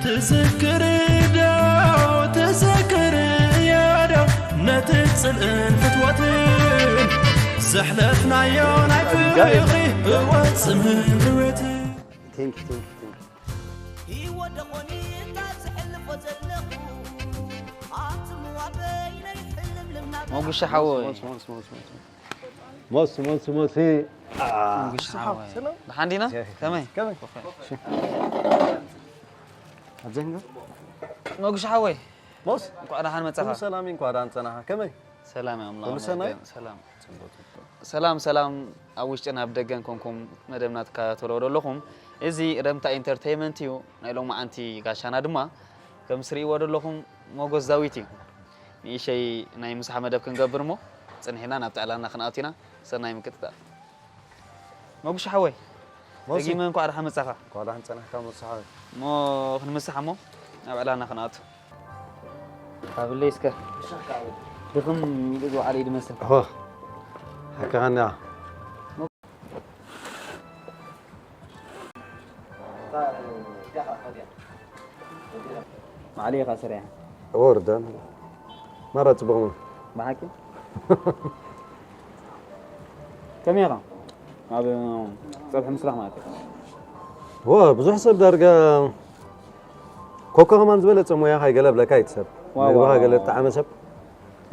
ትዝክር ዶ ትዝክር እያ ዶ ነቲ ጽልእን ፍትወትን ዘሕለፍናዮ ናይ ፍቕሪ እወ ጽምእን ዕወትን። Thank you, thank you, thank you. ህይወት ደኾኒ ካብ ዝሕልፎ ዘለኹ ኣብቲ ምዋበይ ናይ ሕልምልም ናብ መጉሻ ሓወይ ሞስ ሞስ ሞስ ሞስ ሞስ ሞስ ሞስ ሞስ መጉሻ ሓወይ ደሓን ዲና ከመይ ከመይ ኣዘንጋ መጉሻ ሓወይ ሞስ እንኳዕ ደሓን መጻኻ ኩሉ ሰላም እንኳ ዳን ጸናኻ ከመይ ሰላም ኣምላኽ ኩሉ ሰናይ? ይመስገን፣ ሰላም ሰላም ሰላም ኣብ ውሽጥን ኣብ ደገን ኮንኩም መደብና ትከታተልዎ ዘለኹም እዚ ረምታ ኢንተርቴይመንት እዩ ናይ ሎማዓንቲ ጋሻና ድማ ከም ትርእይዎ ዘለኹም ሞጎስ ዳዊት እዩ ንእሸይ ናይ ምሳሕ መደብ ክንገብር እሞ ጽንሒና ናብ ጠዕላልና ክንኣቱ ኢና ሰናይ ምክትታል መጉሻ ሓወይ ሞሲ ደጊመ እንኳዕ ደሓን መጻኻ እንኳ ዳን ጸናሕካ ሞሲ ሓወይ እሞ ክንምሳሕ እሞ ናብ ዕላልና ክንኣቱ ኣብለይ እስከ ድኽም ኢሉ ዝወዓለ እዩ ዝመስል ሆ ሓካኻና ባዕለይ ኢኻ ሰሪዐ ወርደን ማራ ጽቡቕ ነው ብሓቂ ከመይ ኢኻ ኣብ ፀብሒ ምስራሕ ማለት እዩ ወ ብዙሕ ሰብ ዳርጋ ኮኮ ከማን ዝበለጸ ሙያ ካይገለ ብለካ ይትሰብ ዋው፣ ምግብኻ ዋው፣ ገለ ዋው። ጣዕመ ሰብ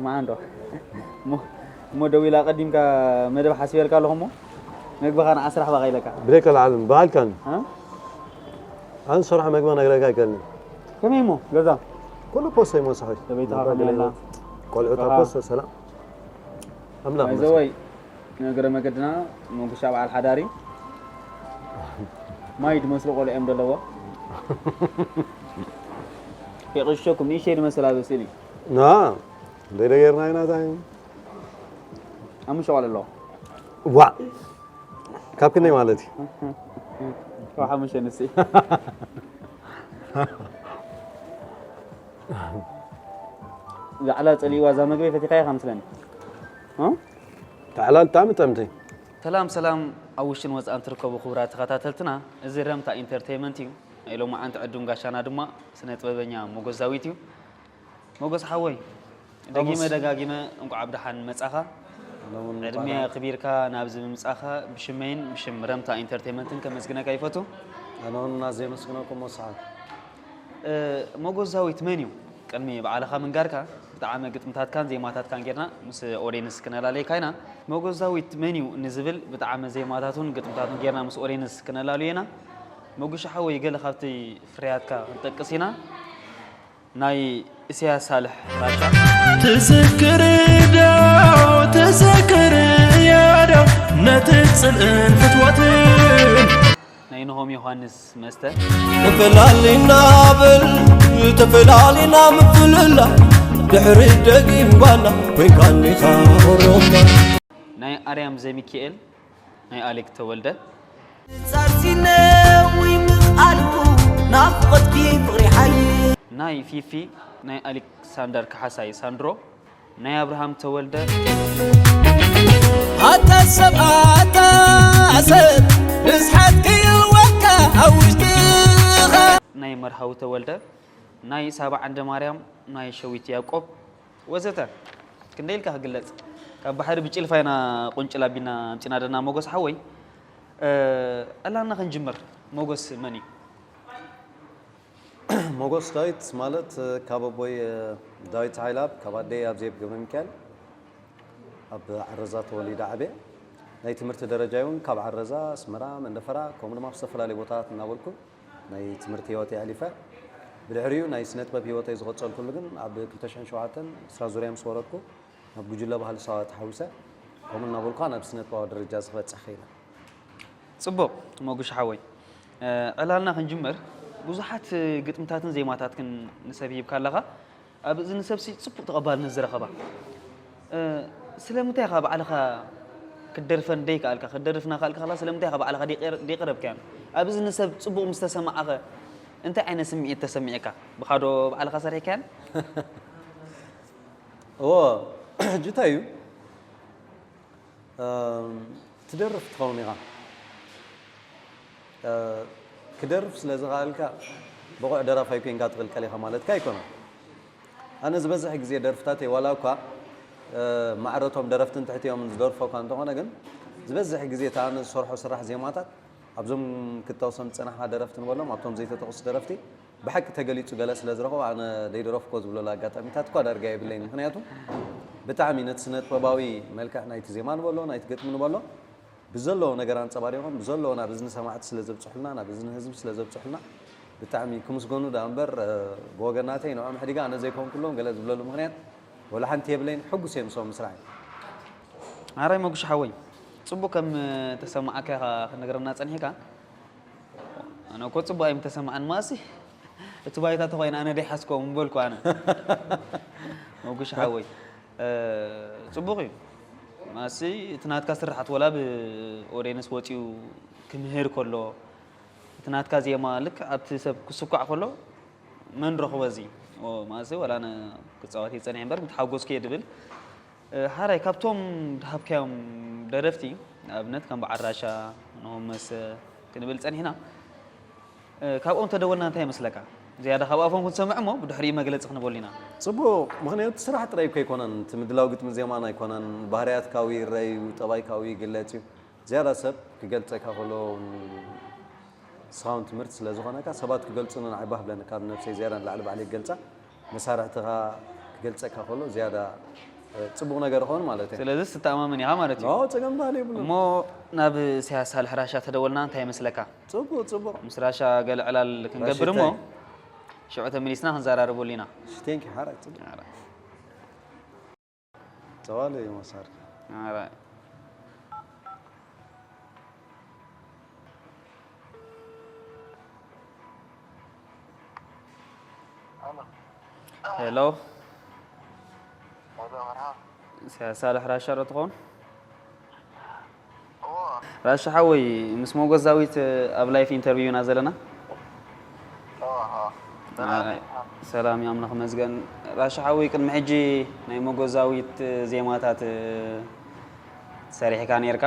መዓንዶ እሞ እሞ ደው ኢላ ቀዲምካ መደብ ሓሲበልካ ኣለኹ እሞ መግብኻ ንዓ ስራሕ ባኻ ኢለካ ብደቀ ለዓለም በሃልካን እ? ኣን ሰራሕ መግቢ ነግረካ ኣይከልን ከመይ እሞ ገዛ ኩሉ ፖስተ ይመሳኺ ሰበይትኻ ከመይ ኣላ? ቆልዑታ ኣኻ። ፖስተ ሰላም ኣምላኽ ባይዘወይ ነገረ መገድና መንጉሻ በዓል ሓዳሪ ማይ ድመስሉ ቆልዑ እዮም ዘለዎ የቕሽሸኩም ንእሸይ ድመስል ኣብ ስእሊ ና ደይደ ጌርና ኢና ታይ ኣምሽ ቆልዑ ኣለዎ ዋ ካብ ክንደይ ማለት እዩ ካብ ሓሙሽተ ንስ ዛዕላ ፀሊእዋ እዛ መግቢ ፈቲኻ ኢኻ ምስለኒ እ? ተዕላል ብጣዕሚ ጠምቲ ሰላም ሰላም ኣብ ውሽጥን ወፃእን ትርከቡ ክቡራት ተኸታተልትና እዚ ረምታ ኢንተርቴይመንት እዩ ናይ ሎማዓንቲ ዕዱም ጋሻና ድማ ስነ ጥበበኛ ሞጎስ ዳዊት እዩ ሞጎስ ሓወይ ደጊመ ደጋጊመ እንኳዕ ኣብ ደሓን መፃኻ ዕድሜ ኣኽቢርካ ናብዚ ምምፃኻ ብሽመይን ብሽም ረምታ ኢንተርቴይመንትን ከመስግነካ ይፈቱ ኣነ እውን እና ዘየመስግነኩም ወሰዓት ሞጎስ ዳዊት መን እዩ? ቅድሚ ባዕልኻ ምንጋርካ ብጣዕሚ ግጥምታትካን ዜማታትካን ጌርና ምስ ኦዴንስ ክነላለየካ ኢና። ሞጎስ ዳዊት መን እዩ ንዝብል ብጣዕሚ ዜማታቱን ግጥምታቱን ጌርና ምስ ኦዴንስ ክነላልዮ ኢና። መጉሻ ሓወይ ገለ ካብቲ ፍርያትካ ክንጠቅስ ኢና። ናይ ኢሳያስ ሳልሕ ራሻ ትዝክር ዶ ትዝክር እያ ዶ ነቲ ጽልእን ፍትወትን ናይ ነሆም ዮሃንስ መስተ ተፈላሊና በል ተፈላሊና ምፍልላ ድሕሪ ደጊም ጓና ኮይንካኒኻ ኦሮምካ ናይ ኣርያም ዘሚካኤል ናይ ኣሌክ ተወልደ ጻርሲነዊ ምቓልኩ ናፍቖትኪ ፍቕሪ ሓይ ናይ ፊፊ ናይ ኣሌክሳንደር ካሓሳይ ሳንድሮ ናይ ኣብርሃም ተወልደ ኣታ ሰብ ኣታ ሰብ ርስሓት ክይወካ ኣብ ውሽጥኻ ናይ መርሃዊ ተወልደ ናይ ሳባ ዓንደ ማርያም ናይ ሸዊት ያቆብ ወዘተ ክንደይ ኢልካ ክግለጽ ካብ ባሕሪ ብጭልፋ ኢና ቁንጭል ኣቢና ኣምጺና ደና ሞጎስ ሓወይ ዕላልና ክንጅምር ሞጎስ መን እዩ ሞጎስ ዳዊት ማለት ካብ ኣቦይ ዳዊት ሓይላብ ካብ ኣደይ ኣብዜብ ገብረ ሚካኤል ኣብ ዓረዛ ተወሊደ ዓብየ ናይ ትምህርቲ ደረጃ እውን ካብ ዓረዛ ኣስመራ መንደፈራ ከምኡ ድማ ኣብ ዝተፈላለዩ ቦታታት እናበልኩ ናይ ትምህርቲ ህይወት የሕሊፈ ብድሕሪኡ ናይ ስነጥበብ ህይወተይ ዝቐፀልኩሉ ግን ኣብ ክልተ ሽሕን ሸውዓተን ስራ ዙርያ ምስ ወረድኩ ናብ ጉጅለ ባህሊ ሳዋ ተሓዊሰ ከምኡ እናበልኳ ናብ ስነጥበባዊ ደረጃ ዝክበፅሕ ከይነ ፅቡቕ ሞጉሽ ሓወይ ዕላልና ክንጅምር ብዙሓት ግጥምታትን ዜማታትክን ንሰብ ሂብካ ኣለኻ ኣብ እዝኒ ሰብሲ ፅቡቕ ተቐባልነት ዝረኸባ ስለምንታይ ኢኻ ባዕልኻ ክትደርፈን ደይከኣልካ ክትደርፍ እናኸኣልካ ከላ ስለምንታይ ኢኻ ባዕልኻ ደይቀረብካያን ኣብ እዝኒ ሰብ ፅቡቕ ምስ ተሰማዓኸ እንታይ ዓይነት ስምዒት ተሰሚዕካ ብኻዶ ባዕልኻ ሰሪሕካያን እዎ ሕጂ እንታይ እዩ ትደርፍ ትኸውን ኢኻ ክደርፍ ስለ ዝኽኣልካ ብቑዕ ደራፋይ ኮይንካ ትቕልቀል ኢኻ ማለትካ ኣይኮነን። ኣነ ዝበዝሕ ግዜ ደርፍታተይ ዋላ እኳ ማዕረቶም ደረፍትን ትሕቲኦምን ዝደርፎ እኳ እንተኾነ፣ ግን ዝበዝሕ ግዜ እታ ኣነ ዝሰርሖ ስራሕ ዜማታት ኣብዞም ክተቕሶም ዝጸናሕካ ደረፍቲ ንበሎም፣ ኣብቶም ዘይተጠቕሱ ደረፍቲ ብሓቂ ተገሊጹ ገለ ስለ ዝረኽቦ፣ ኣነ ዘይደረፍኮ ዝብለሉ ኣጋጣሚታት እኳ ዳርጋ የብለይን። ምኽንያቱ ብጣዕሚ ነቲ ስነ ጥበባዊ መልክዕ ናይቲ ዜማ ንበሎ፣ ናይቲ ግጥሚ ንበሎ፣ ብዘለዎ ነገር ኣንጸባሪቖም፣ ብዘለዎ ናብ እዝኒ ሰማዕቲ ስለ ዘብጽሑልና፣ ናብ እዝኒ ህዝቢ ስለ ዘብጽሑልና፣ ብጣዕሚ ክምስገኑ ደኣ እምበር፣ ብወገናተይ ንዕኦም ሕዲጋ ኣነ ዘይኮንኩሎም ገለ ዝብለሉ ምኽንያት ወላ ሓንቲ የብለይን። ሕጉስ እየ ምስኦም ምስራሐይ። ኣራይ መጉሽ ሓወይ፣ ጽቡቅ ከም ተሰማዓካ ኢኻ ክነግረና ጸኒሕካ። ኣነ እኮ ጽቡቅ ኣይም ተሰማዓን ማሲ እቲ ባይታ ተኾይነ ኣነ ደይ ሓስኮ ምበልኩ ኣነ። መጉሽ ሓወይ፣ ጽቡቅ እዩ ማሲ እቲ ናትካ ስርሓት ወላ ብኦዴንስ ወጺኡ ክምህር ከሎ እቲ ናትካ ዜማ ልክ ኣብቲ ሰብ ክስኳዕ ከሎ መን ረኽቦ እዚ ማለትሲ ዋላ ኣነ ክፃወት እየ ፀኒሐ እምበር ምትሓጎስኩ እየ ድብል። ሓራይ ካብቶም ድሃብካዮም ደረፍቲ ንኣብነት ከም በዓል ራሻ ንሆመሰ ክንብል ፀኒሕና። ካብኦም ተደወልና እንታይ ይመስለካ? ዝያዳ ካብ ኣፎም ክንሰምዕ እሞ ብድሕሪኡ መግለፂ ክንበሉ ኢና። ፅቡቕ፣ ምኽንያቱ ስራሕ ጥራይ እኮ ኣይኮነን፣ እቲ ምድላው ግጥሚ ዜማን ኣይኮነን፣ ባህርያትካ እውን ይረኣዩ፣ ጠባይካ እውን ይግለፅ እዩ። ዝያዳ ሰብ ክገልፀካ ከሎ ንስኻ እውን ትምህርቲ ስለ ዝኾነካ ሰባት ክገልፁኒ ንዓይ ባህ ብለኒ ካብ ነብሰይ ዝያዳ ንላዕሊ ባዕለይ ክገልፃ መሳርሕትኻ ክገልፀካ ከሎ ዝያዳ ፅቡቕ ነገር ይኸውን ማለት እዩ። ስለዚ ትተኣማመን ኢኻ ማለት እዩ። ኦ ፀገም ባህሊ የብሉን። እሞ ናብ ኢሳያስ ሳልሕ ራሻ ተደወልና እንታይ ይመስለካ? ፅቡቕ ፅቡቕ። ምስ ራሻ ገለ ዕላል ክንገብር እሞ ሽዑ ተመሊስና ክንዘራረበሉ ኢና። Thank you ሓራይ ፅቡቕ። ጸዋለ እዩ መሳርሒ። ሄሎ ሳልሕ ራሻ ዶ ትኸውን? ራሻ ሓወይ ምስ ሞጎስ ዛዊት ኣብ ላይፍ ኢንተርቪው ኢና ዘለና። ሰላም እዩ ኣምላኽ ይመስገን። ራሻ ሓወይ ቅድሚ ሕጂ ናይ ሞጎስ ዛዊት ዜማታት ሰሪሕካ ነይርካ።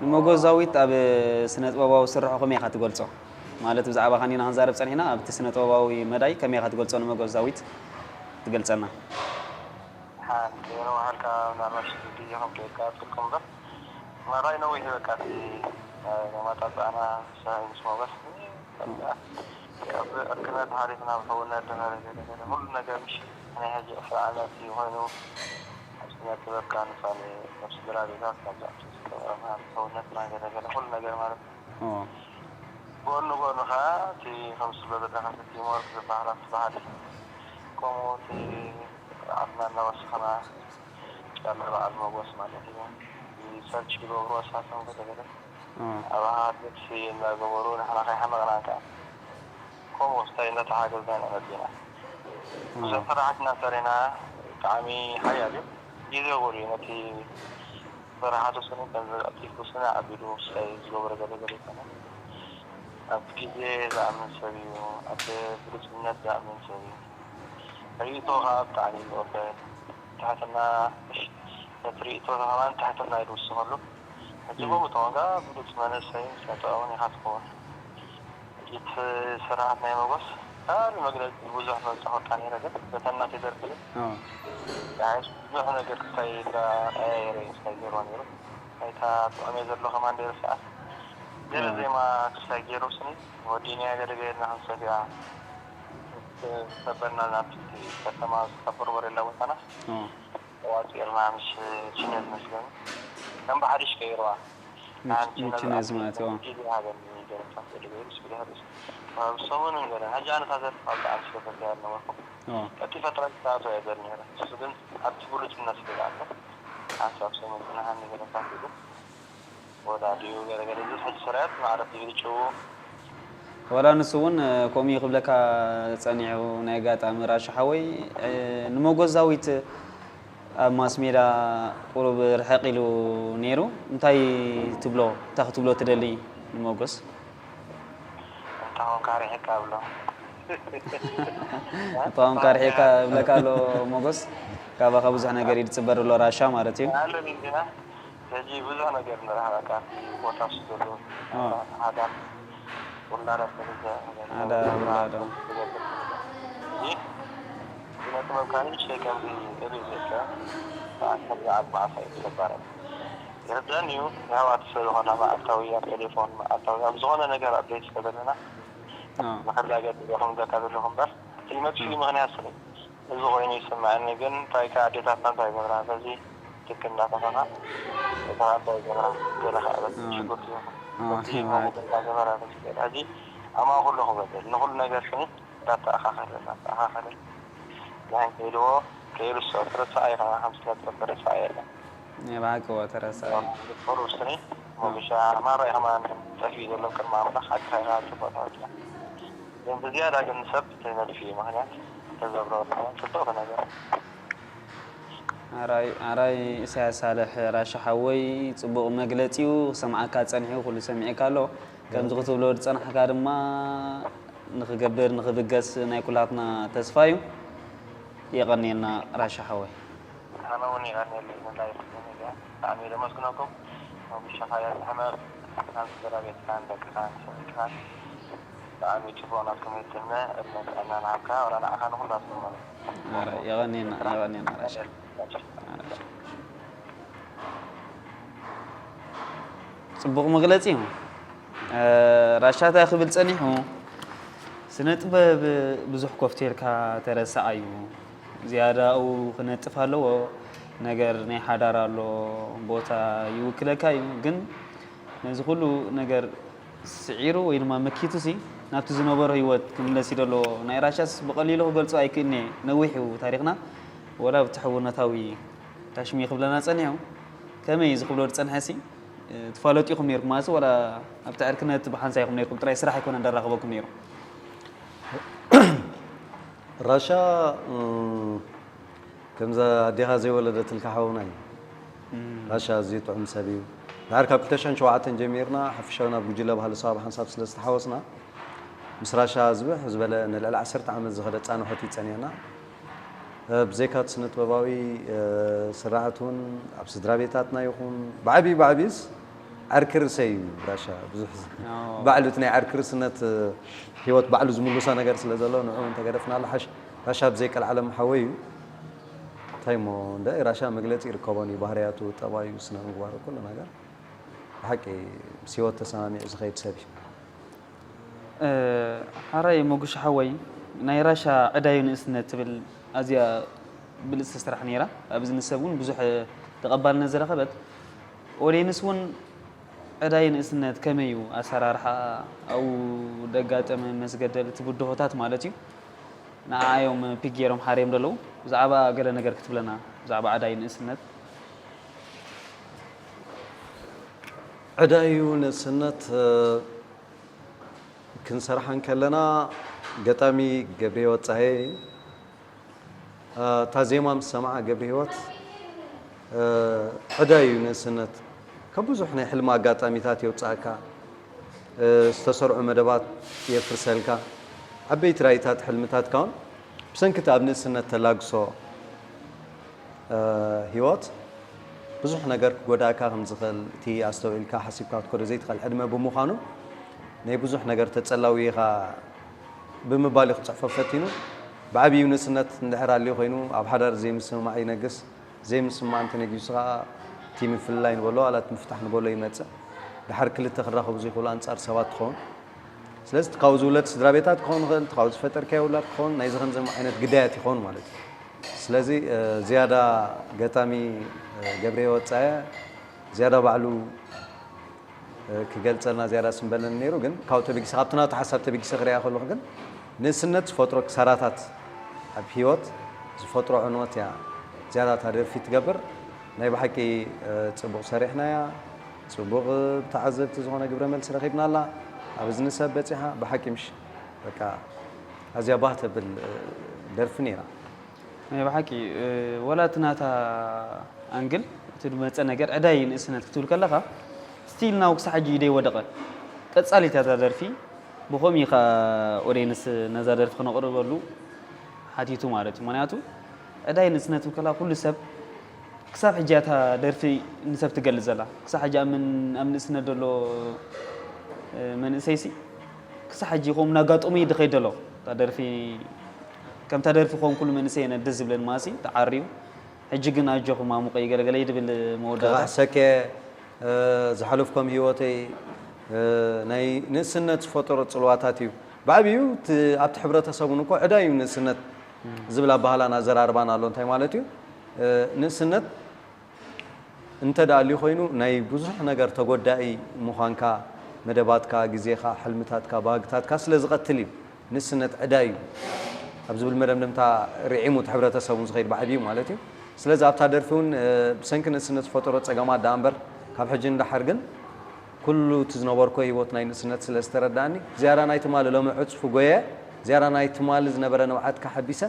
ንሞጎስ ዛዊት ኣብ ስነ ጥበባዊ ስርሑ ከመይ ኢኻ ትገልጾ? ማለት ብዛዕባኻ ኢና ክንዛረብ ጸኒሕና ኣብቲ ስነ ጥበባዊ መዳይ ከመይ ኢኻ ትገልጾ ንሞጎስ ዛዊት ትገልጸና። ሓንቲ ነዋሕልካ ምናልባት ሽዱሽተ ግዜ ከም ከይድካ ኣትክልኩም እምበር ማራይ ነዊሕ በቃ እቲ ናይ መጣጣዕና ሰብኣይ ምስ ሞገስ በቃ ካብ ዕርክነት ሓሊፍና ብሕውነት ድኸረ ገለ ገለ ኩሉ ነገር ምሽ ናይ ሕጂ ዕስራ ዓመት እዩ ኮይኑ ኣብ ስነ ጥበብ ካብ ምሳሌ ካብ ስድራ ቤታት ካብ ዛዕቱ ዝተቐረብና ብሕውነትና ገለ ገለ ኩሉ ነገር ማለት እዩ። ጎኑ ጎኑ ከዓ እቲ ከም ስሎ ዘለካ ቲም ወርክ ዝበሃል ኣብቲ ባህሊ ከምኡ እቲ ዓድና እናወሰኸና ያለ በዓል መጎስ ማለት እዩ። ሪሰርች ይገብሩ ኣሳቶም ገለ ገለ ኣብ ሃገር ልብሲ እናገበሩ ንሕና ከይሓመቕና ከዓ ከምኡ ስታይ እናተሓገዝና ኢና መፂና። ብዙሕ ስራሕትና ሰሪሕና ብጣዕሚ ሓያል እዩ። ግዜ ጎድኡ ነቲ ስራሓቱ ስኒ ከም ዘቐልጢፉ ስኒ ኣቢሉ ስታይ ዝገብሮ ገለ ገለ ይኮነ። ኣብ ግዜ ዝኣምን ሰብ እዩ። ኣብ ብሉፅነት ዝኣምን ሰብ እዩ። ርእይቶ ከዓ ብጣዕሚ እዩ ዝቕበል። ትሕትና ነቲ ርእይቶ ከማን ትሕትና እዩ ዝውስኸሉ። ሕጂ ከምኡ ተኾንካ ብሉፅ መንእሰይን ስነ ጥበብን ኢኻ ትኸውን። እቲ ስርሓት ናይ መጎስ ካልእ መግለፂ ብዙሕ መብፃኹልካ ነይረ ግን በተን ናተይ ደርፊ ግን ኣዎ። ብሓይሽ ብዙሕ ነገር ክሳይ እንዳቀያየረ እዩ ክሳይ ገይርዎ ነይሩ። ናይታ ጥዑም እየ ዘሎ ከማን ደይረስዓ ገለ ኣዎ። ዜማ ክሳይ ገይሩ ስኒ ወዲእናያ ገለ ገይርና ክንሰትያ ተበልና ናብቲ ከተማ ዝተበርበረ የላ ቦታና ኣዎ። ተዋፂርና ምስ ችነት መስለኒ ከም ብሓድሽ ቀይርዋ። ምችነዝ ማለት ዋ። ሰሙንን ገለ ሓጂ ኣነታ ዘርፍ ኣብ ብዓል ስለፈርያ ነበርኩ ቀልጢፈ ጥራይ ክተኣትዎ እየ ዘር ነረ እሱ ግን ኣብቲ ብሉፅነት ስለ ዝኣለ ሓንሳብ ሰሙን ፅናሓኒ ገለ ካፊሉ ወዳዲኡ ገለ ገለ ዝብል ሕጂ ፍርያት ማዕረፍ ዝብል ጭው ዋላ ንሱ እውን ከምኡ እዩ ክብለካ ጸኒሑ ናይ ኣጋጣሚ ራሻ ሓወይ ንመጎዛዊት ኣብ ማስሜዳ ቁሩብ ርሕቕ ኢሉ ነይሩ እንታይ ትብሎ እንታይ ክትብሎ ትደሊ ንመጎስ እንታኾንካ ርሒቕካ ብሎ እንታኾንካ ርሒቕካ ብለካ ኣሎ ሞጎስ ካባኻ ብዙሕ ነገር እዩ ዝፅበር ዘሎ ራሻ ማለት እዩ ኣለኒ ግና ሕጂ ብዙሕ ነገር ንረኽበካ ኣብቲ ቦታ ውስጥ ዘሎ ሃገር ውላዳ ተገዛ ሓደ ውላዳ። ዝገብር። እዚ ስነ ጥበብ ካን ንእሽተይ ከምዚ ርኢ ዘካ ሰዓት ከምዚ ኣብ መዓሳ እዩ ተባረ። ይርዳን እዩ። የሕዋት ስለዝኾና መዓልታዊ ኣብ ቴሌፎን መዓልታዊ ኣብ ዝኾነ ነገር ኣብ ቤት ስለዘለና ንኸላገድ ኢኹም ዘካ ዘለኹም እምበር እቲ መጥፊኡ ምኽንያት ስለ እዚ ኮይኑ ይስምዐኒ። ግን እንታይ ከ ኣዴታትና እንታይ ገብራ በዚ ትክ እንዳተኾና እታ እንታይ ገብራ ገለ ከኣበት ሽጉርቲ ይኹን ሽጉርቲ ይኹን እንታይ ገበራ በዚ ገለ እዚ ኣማ ኩሉ ክበደል ንኩሉ ነገር ስኒ እንዳተኣኻኸለ እንዳተኣኻኸለ ናይ ከይድዎ ከይዱ ሰው ትረሳኣ ይኸና ከም ስለ ትረሳኣ የለን። ናይ ብሓቂ እዎ ተረሳኣ እዩ። ቁሩብ ስኒ ሞግሻ ማራ ኢኸማ ጠፊኡ ዘሎ ቅድሚ ኣምላኽ ሓቅኻ ኢኻ ጽቡቕ ተወዲኣ። ግን ብዝያዳ ግን ሰብ ተነድፊ ምኽንያት ተዘብሮ ጽቡቕ ነገር። ኣራይ ኣራይ ኢሳያስ ሳልሕ ራሻ ሓወይ ጽቡቕ መግለጺ እዩ ክሰምዓካ ጸኒሑ ኩሉ ሰሚዕካ ኣሎ ከምዚ ክትብሎ ዝጸናሕካ ድማ ንኽገብር ንኽብገስ ናይ ኩላትና ተስፋ እዩ። የቐንየልና ራሻ ሓወይ። ኣነ እውን የቐንየለይ ንላይፍ ሚድያ ብጣዕሚ እየ ዘመስግነኩም። ኣብ ምሻኻ ያዝሕመቕ ናብ ስድራ ቤትካን ደቅኻን ሰብኢልካን ብጣዕሚ ጽቡቕ ናትኩም ህትምነ እድመ ጥዕና ንሃብካ ወላ ንዓኻ ንኹላትኩም ማለት እዩ። ኣረ የቐንየና የቐንየና ራሻ። ኣረ። ጽቡቕ መግለጺ እዩ። ራሻ እንታይ ክብል ጸኒሑ ስነ ጥበብ ብዙሕ ኮፍቴልካ ተረሳዓዩ ዝያዳኡ ክነጥፍ ኣለዎ ነገር ናይ ሓዳር ኣሎ ቦታ ይውክለካ እዩ ግን ነዚ ኩሉ ነገር ስዒሩ ወይ ድማ መኪቱ ሲ ናብቲ ዝነበሮ ህይወት ክምለስ እዩ ደሎ ናይ ራሻስ ብቐሊሉ ክገልጾ ኣይክእልኒ ነዊሕ እዩ ታሪኽና ወላ ብቲ ሕውነታዊ ታሽሚ ክብለና ጸኒሑ ከመይ ዝኽብሎ ዝጸንሐ ሲ ትፋለጡ ኢኹም ነርኩም ማለት ዋላ ኣብቲ ዕርክነት ብሓንሳ ኢኹም ነርኩም ጥራይ ስራሕ ኣይኮነ እንዳራኸበኩም ነይሩ ራሻ ከምዛ ኣዴኻ ዘይወለደትልካ ሓውና እዩ ራሻ ኣዝዩ ጥዑም ሰብ እዩ ድሓር ካብ ክልተ ሽሕን ሸውዓተን ጀሚርና ሓፈሻዊ ናብ ጉጅለ ባህሊ ሰባ ሓንሳብ ስለ ዝተሓወስና ምስ ራሻ ዝበሕ ዝበለ ንልዕሊ ዓሰርተ ዓመት ዝኸደ ፃንሖት ይፀኒሕና ብዘይካ እቲ ስነ ጥበባዊ ስራሕት እውን ኣብ ስድራ ቤታትና ይኹን ብዓብዩ ብዓብዩስ ዓርኪ ርእሰይ እዩ ራሻ ብዙሕ ባዕሉ እቲ ናይ ዓርኪ ርስነት ህይወት ባዕሉ ዝምልሳ ነገር ስለ ዘሎ ንዑ እንተገደፍናሉ ሓሽ ራሻ ብዘይ ቀልዓለም ሓወይ እዩ እንታይ እሞ እንደ ራሻ መግለፂ ይርከቦን እዩ ባህርያቱ ጠባዩ ስነ ምግባሩ ኩሉ ነገር ብሓቂ ምስ ህይወት ተሰማሚዑ ዝኸይድ ሰብ እዩ ሓራይ መጉሽ ሓወይ ናይ ራሻ ዕዳዩ ንእስነት ትብል ኣዝያ ብልፅቲ ስራሕ ነይራ ኣብዚ ንሰብ እውን ብዙሕ ተቐባልነት ዝረኸበት ኦዴንስ እውን ዕዳይ ንእስነት ከመይ እዩ ኣሰራርሓ ኣብኡ ደጋጠመ መስገደል እቲ ብድሆታት ማለት እዩ ንዓዮም ፒክ ገይሮም ሓርዮም ዘለዉ ብዛዕባ ገለ ነገር ክትብለና ብዛዕባ ዕዳይ ንእስነት ዕዳዩ ንእስነት ክንሰርሓ እንከለና ገጣሚ ገብረህይወት ጸሃየ እታ ዜማ ምስ ሰምዓ ገብረህይወት ዕዳ እዩ ንእስነት ካብ ብዙሕ ናይ ሕልሚ ኣጋጣሚታት የውፅኣካ ዝተሰርዑ መደባት የፍርሰልካ ዓበይቲ ራእይታት ሕልምታትካ እውን ብሰንኪ እቲ ኣብ ንእስነት ተላግሶ ህይወት ብዙሕ ነገር ክጎዳእካ ከም ዝኽእል እቲ ኣስተውዒልካ ሓሲብካ ክትከዶ ዘይትኽእል ዕድመ ብምዃኑ ናይ ብዙሕ ነገር ተጸላዊ ኢኻ ብምባል እዩ ክጽሕፎ ፈቲኑ። ብዓብዩ ንእስነት እንድሕር ኣልዩ ኮይኑ ኣብ ሓዳር ዘይምስምማዕ ይነግስ። ዘይምስምማዕ እንተነጊሱ ከኣ እቲ ምፍልላይ ንበሎ ዋላ እቲ ምፍታሕ ንበሎ ይመጽእ። ድሓር ክልተ ክራኸቡ ዘይኽእሉ ኣንጻር ሰባት ትኸውን። ስለዚ እቲ ካብኡ ዝውለድ ስድራ ቤታት ክኸውን ይኽእል፣ እቲ ካብኡ ዝፈጠርካዮ ውላድ ክኸውን፣ ናይዚ ከምዚ ዓይነት ግዳያት ይኸውን ማለት እዩ። ስለዚ ዝያዳ ገጣሚ ገብረሂወት ጸሃየ ዝያዳ ባዕሉ ክገልጸልና ዝያዳ ስምበለኒ ነይሩ፣ ግን ካብኡ ተበጊሰ፣ ካብቲ ናቱ ሓሳብ ተበጊሰ ክሪኣ ከለኹ ግን ንእስነት ዝፈጥሮ ክሳራታት ኣብ ህይወት ዝፈጥሮ ዕንወት እያ ዝያዳ እታ ደርፊ ትገብር። ናይ ብሓቂ ጽቡቕ ሰሪሕናያ፣ ጽቡቕ ተዓዘብቲ ዝኾነ ግብረ መልሲ ረኺብናላ፣ ኣብ እዝኒ ሰብ በጺሓ፣ ብሓቂ ምሽ በቃ ኣዝያ ባህ ተብል ደርፊ ነይራ። ናይ ብሓቂ ወላ እቲ ናታ ኣንግል እቲ ዝመፀ ነገር ዕዳይ ንእስነት ክትብል ከለኻ ስቲል ናው ክሳብ ሕጂ ኢደይ ወደቐ ቀፃሊት እያ እዛ ደርፊ ብኸምኡ እዩ ከዓ ኦዲየንስ ነዛ ደርፊ ክነቕርበሉ ሓቲቱ ማለት እዩ ምክንያቱ ዕዳይ ንእስነት ትብል ከለኻ ኩሉ ሰብ ክሳብ ሕጂ እያ እታ ደርፊ ንሰብ ትገልፅ ዘላ ክሳብ ሕጂ ኣብ ምን- ኣብ ንእስነት ዘሎ መንእሰይሲ ክሳብ ሕጂ ከምኡ እናጋጠሙ እዩ ዝኸይድ ዘሎ። እታ ደርፊ፣ ከምታ ደርፊ ክኸውን ኩሉ መንእሰይ እየ ደስ ዝብለኒ ማሲ ተዓርዩ። ሕጂ ግን ኣጆኹም ኣሙቐይ ገለገለይ ድብል መወዳእታ። ክባሕሰከ፣ እ፣ ዝሓለፍኮም ህይወተይ፣ እ፣ ናይ ንእስነት ዝፈጠሮ ጽልዋታት እዩ። ብዓብዩ እቲ፣ ኣብቲ ሕብረተሰብ እውን እኮ ዕዳ እዩ ንእስነት ዝብል ኣባህላን ኣዘራርባን ኣሎ። እንታይ ማለት እዩ? እ፣ ንእስነት እንተ ደኣ ኣልዩ ኮይኑ ናይ ብዙሕ ነገር ተጎዳኢ ምዃንካ፣ መደባትካ፣ ግዜኻ፣ ሕልምታትካ፣ ባህግታትካ ስለ ዝቐትል እዩ። ንእስነት ዕዳ እዩ ኣብ ዝብል መደምደምታ ርዒሙ እቲ ሕብረተሰብ እውን ዝኸይድ ብዓብዩ ማለት እዩ። ስለዚ ኣብታ ደርፊ እውን፣ እ፣ ብሰንኪ ንእስነት ዝፈጠሮ ጸገማት ደኣ እምበር ካብ ሕጂ ንደሓር ግን ኩሉ እቲ ዝነበርኮ ህይወት ናይ ንእስነት ስለ ዝተረዳእኒ ዝያዳ ናይ ትማሊ ሎሚ ዕጽፉ ጎየ፣ ዝያዳ ናይ ትማሊ ዝነበረ ንብዓትካ ሓቢሰ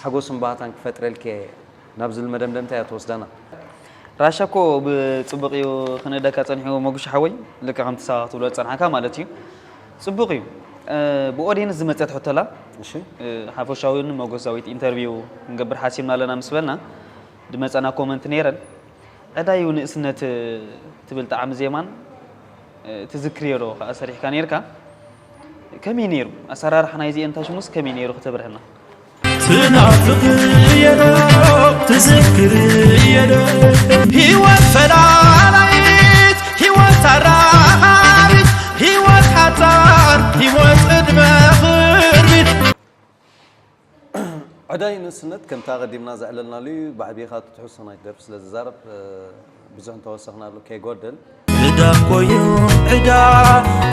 ሓጎስን ባህታን ክፈጥረልኪ እየ ናብ ዝብል መደምደምታ እያ ትወስደና። ራሻ እኮ ብጽቡቕ እዩ ክንእደካ ጸኒሑ መጉሽ ሓወይ፣ ልክዕ ከምቲ ሳባ ክትብሎ ዝጸንሓካ ማለት እዩ። ጽቡቕ እዩ። እ፣ ብኦዲየንስ ዝመጸት ሕቶላ፣ እሺ። እ፣ ሓፈሻዊ እውን መጎሳዊት ኢንተርቪው ክንገብር ሓሲብና ኣለና ምስ በልና፣ ዝመጸና ኮመንት ነይረን። ዕዳዩ ንእስነት ትብል ጣዕሚ ዜማን ትዝክርዮ ዶ ከኣ ሰሪሕካ ነይርካ? ከመይ ነይሩ? ኣሰራርሓ ናይዚኤን ታሽሙስ ከመይ ነይሩ ክተብርህልና? ትናፍቕ እየ ዶ ትዝክር እየ ዶ ህይወት ፈላላይት ህይወት ኣራሃሪት ህይወት ሓጻር ህይወት ዕድመ ኽርቢት ዕዳይ ንእስነት ከምቲ ኣቐዲምና ዘዕለልናሉ እዩ። ብዓቢኻ እቲ ትሕዝቶ ናይቲ ደርፊ ስለ ዝዛረብ፣ እ፣ ብዙሕ እንተወሰኽናሉ ከይጎድል። ዕዳ እኮ እዩ ዕዳ፣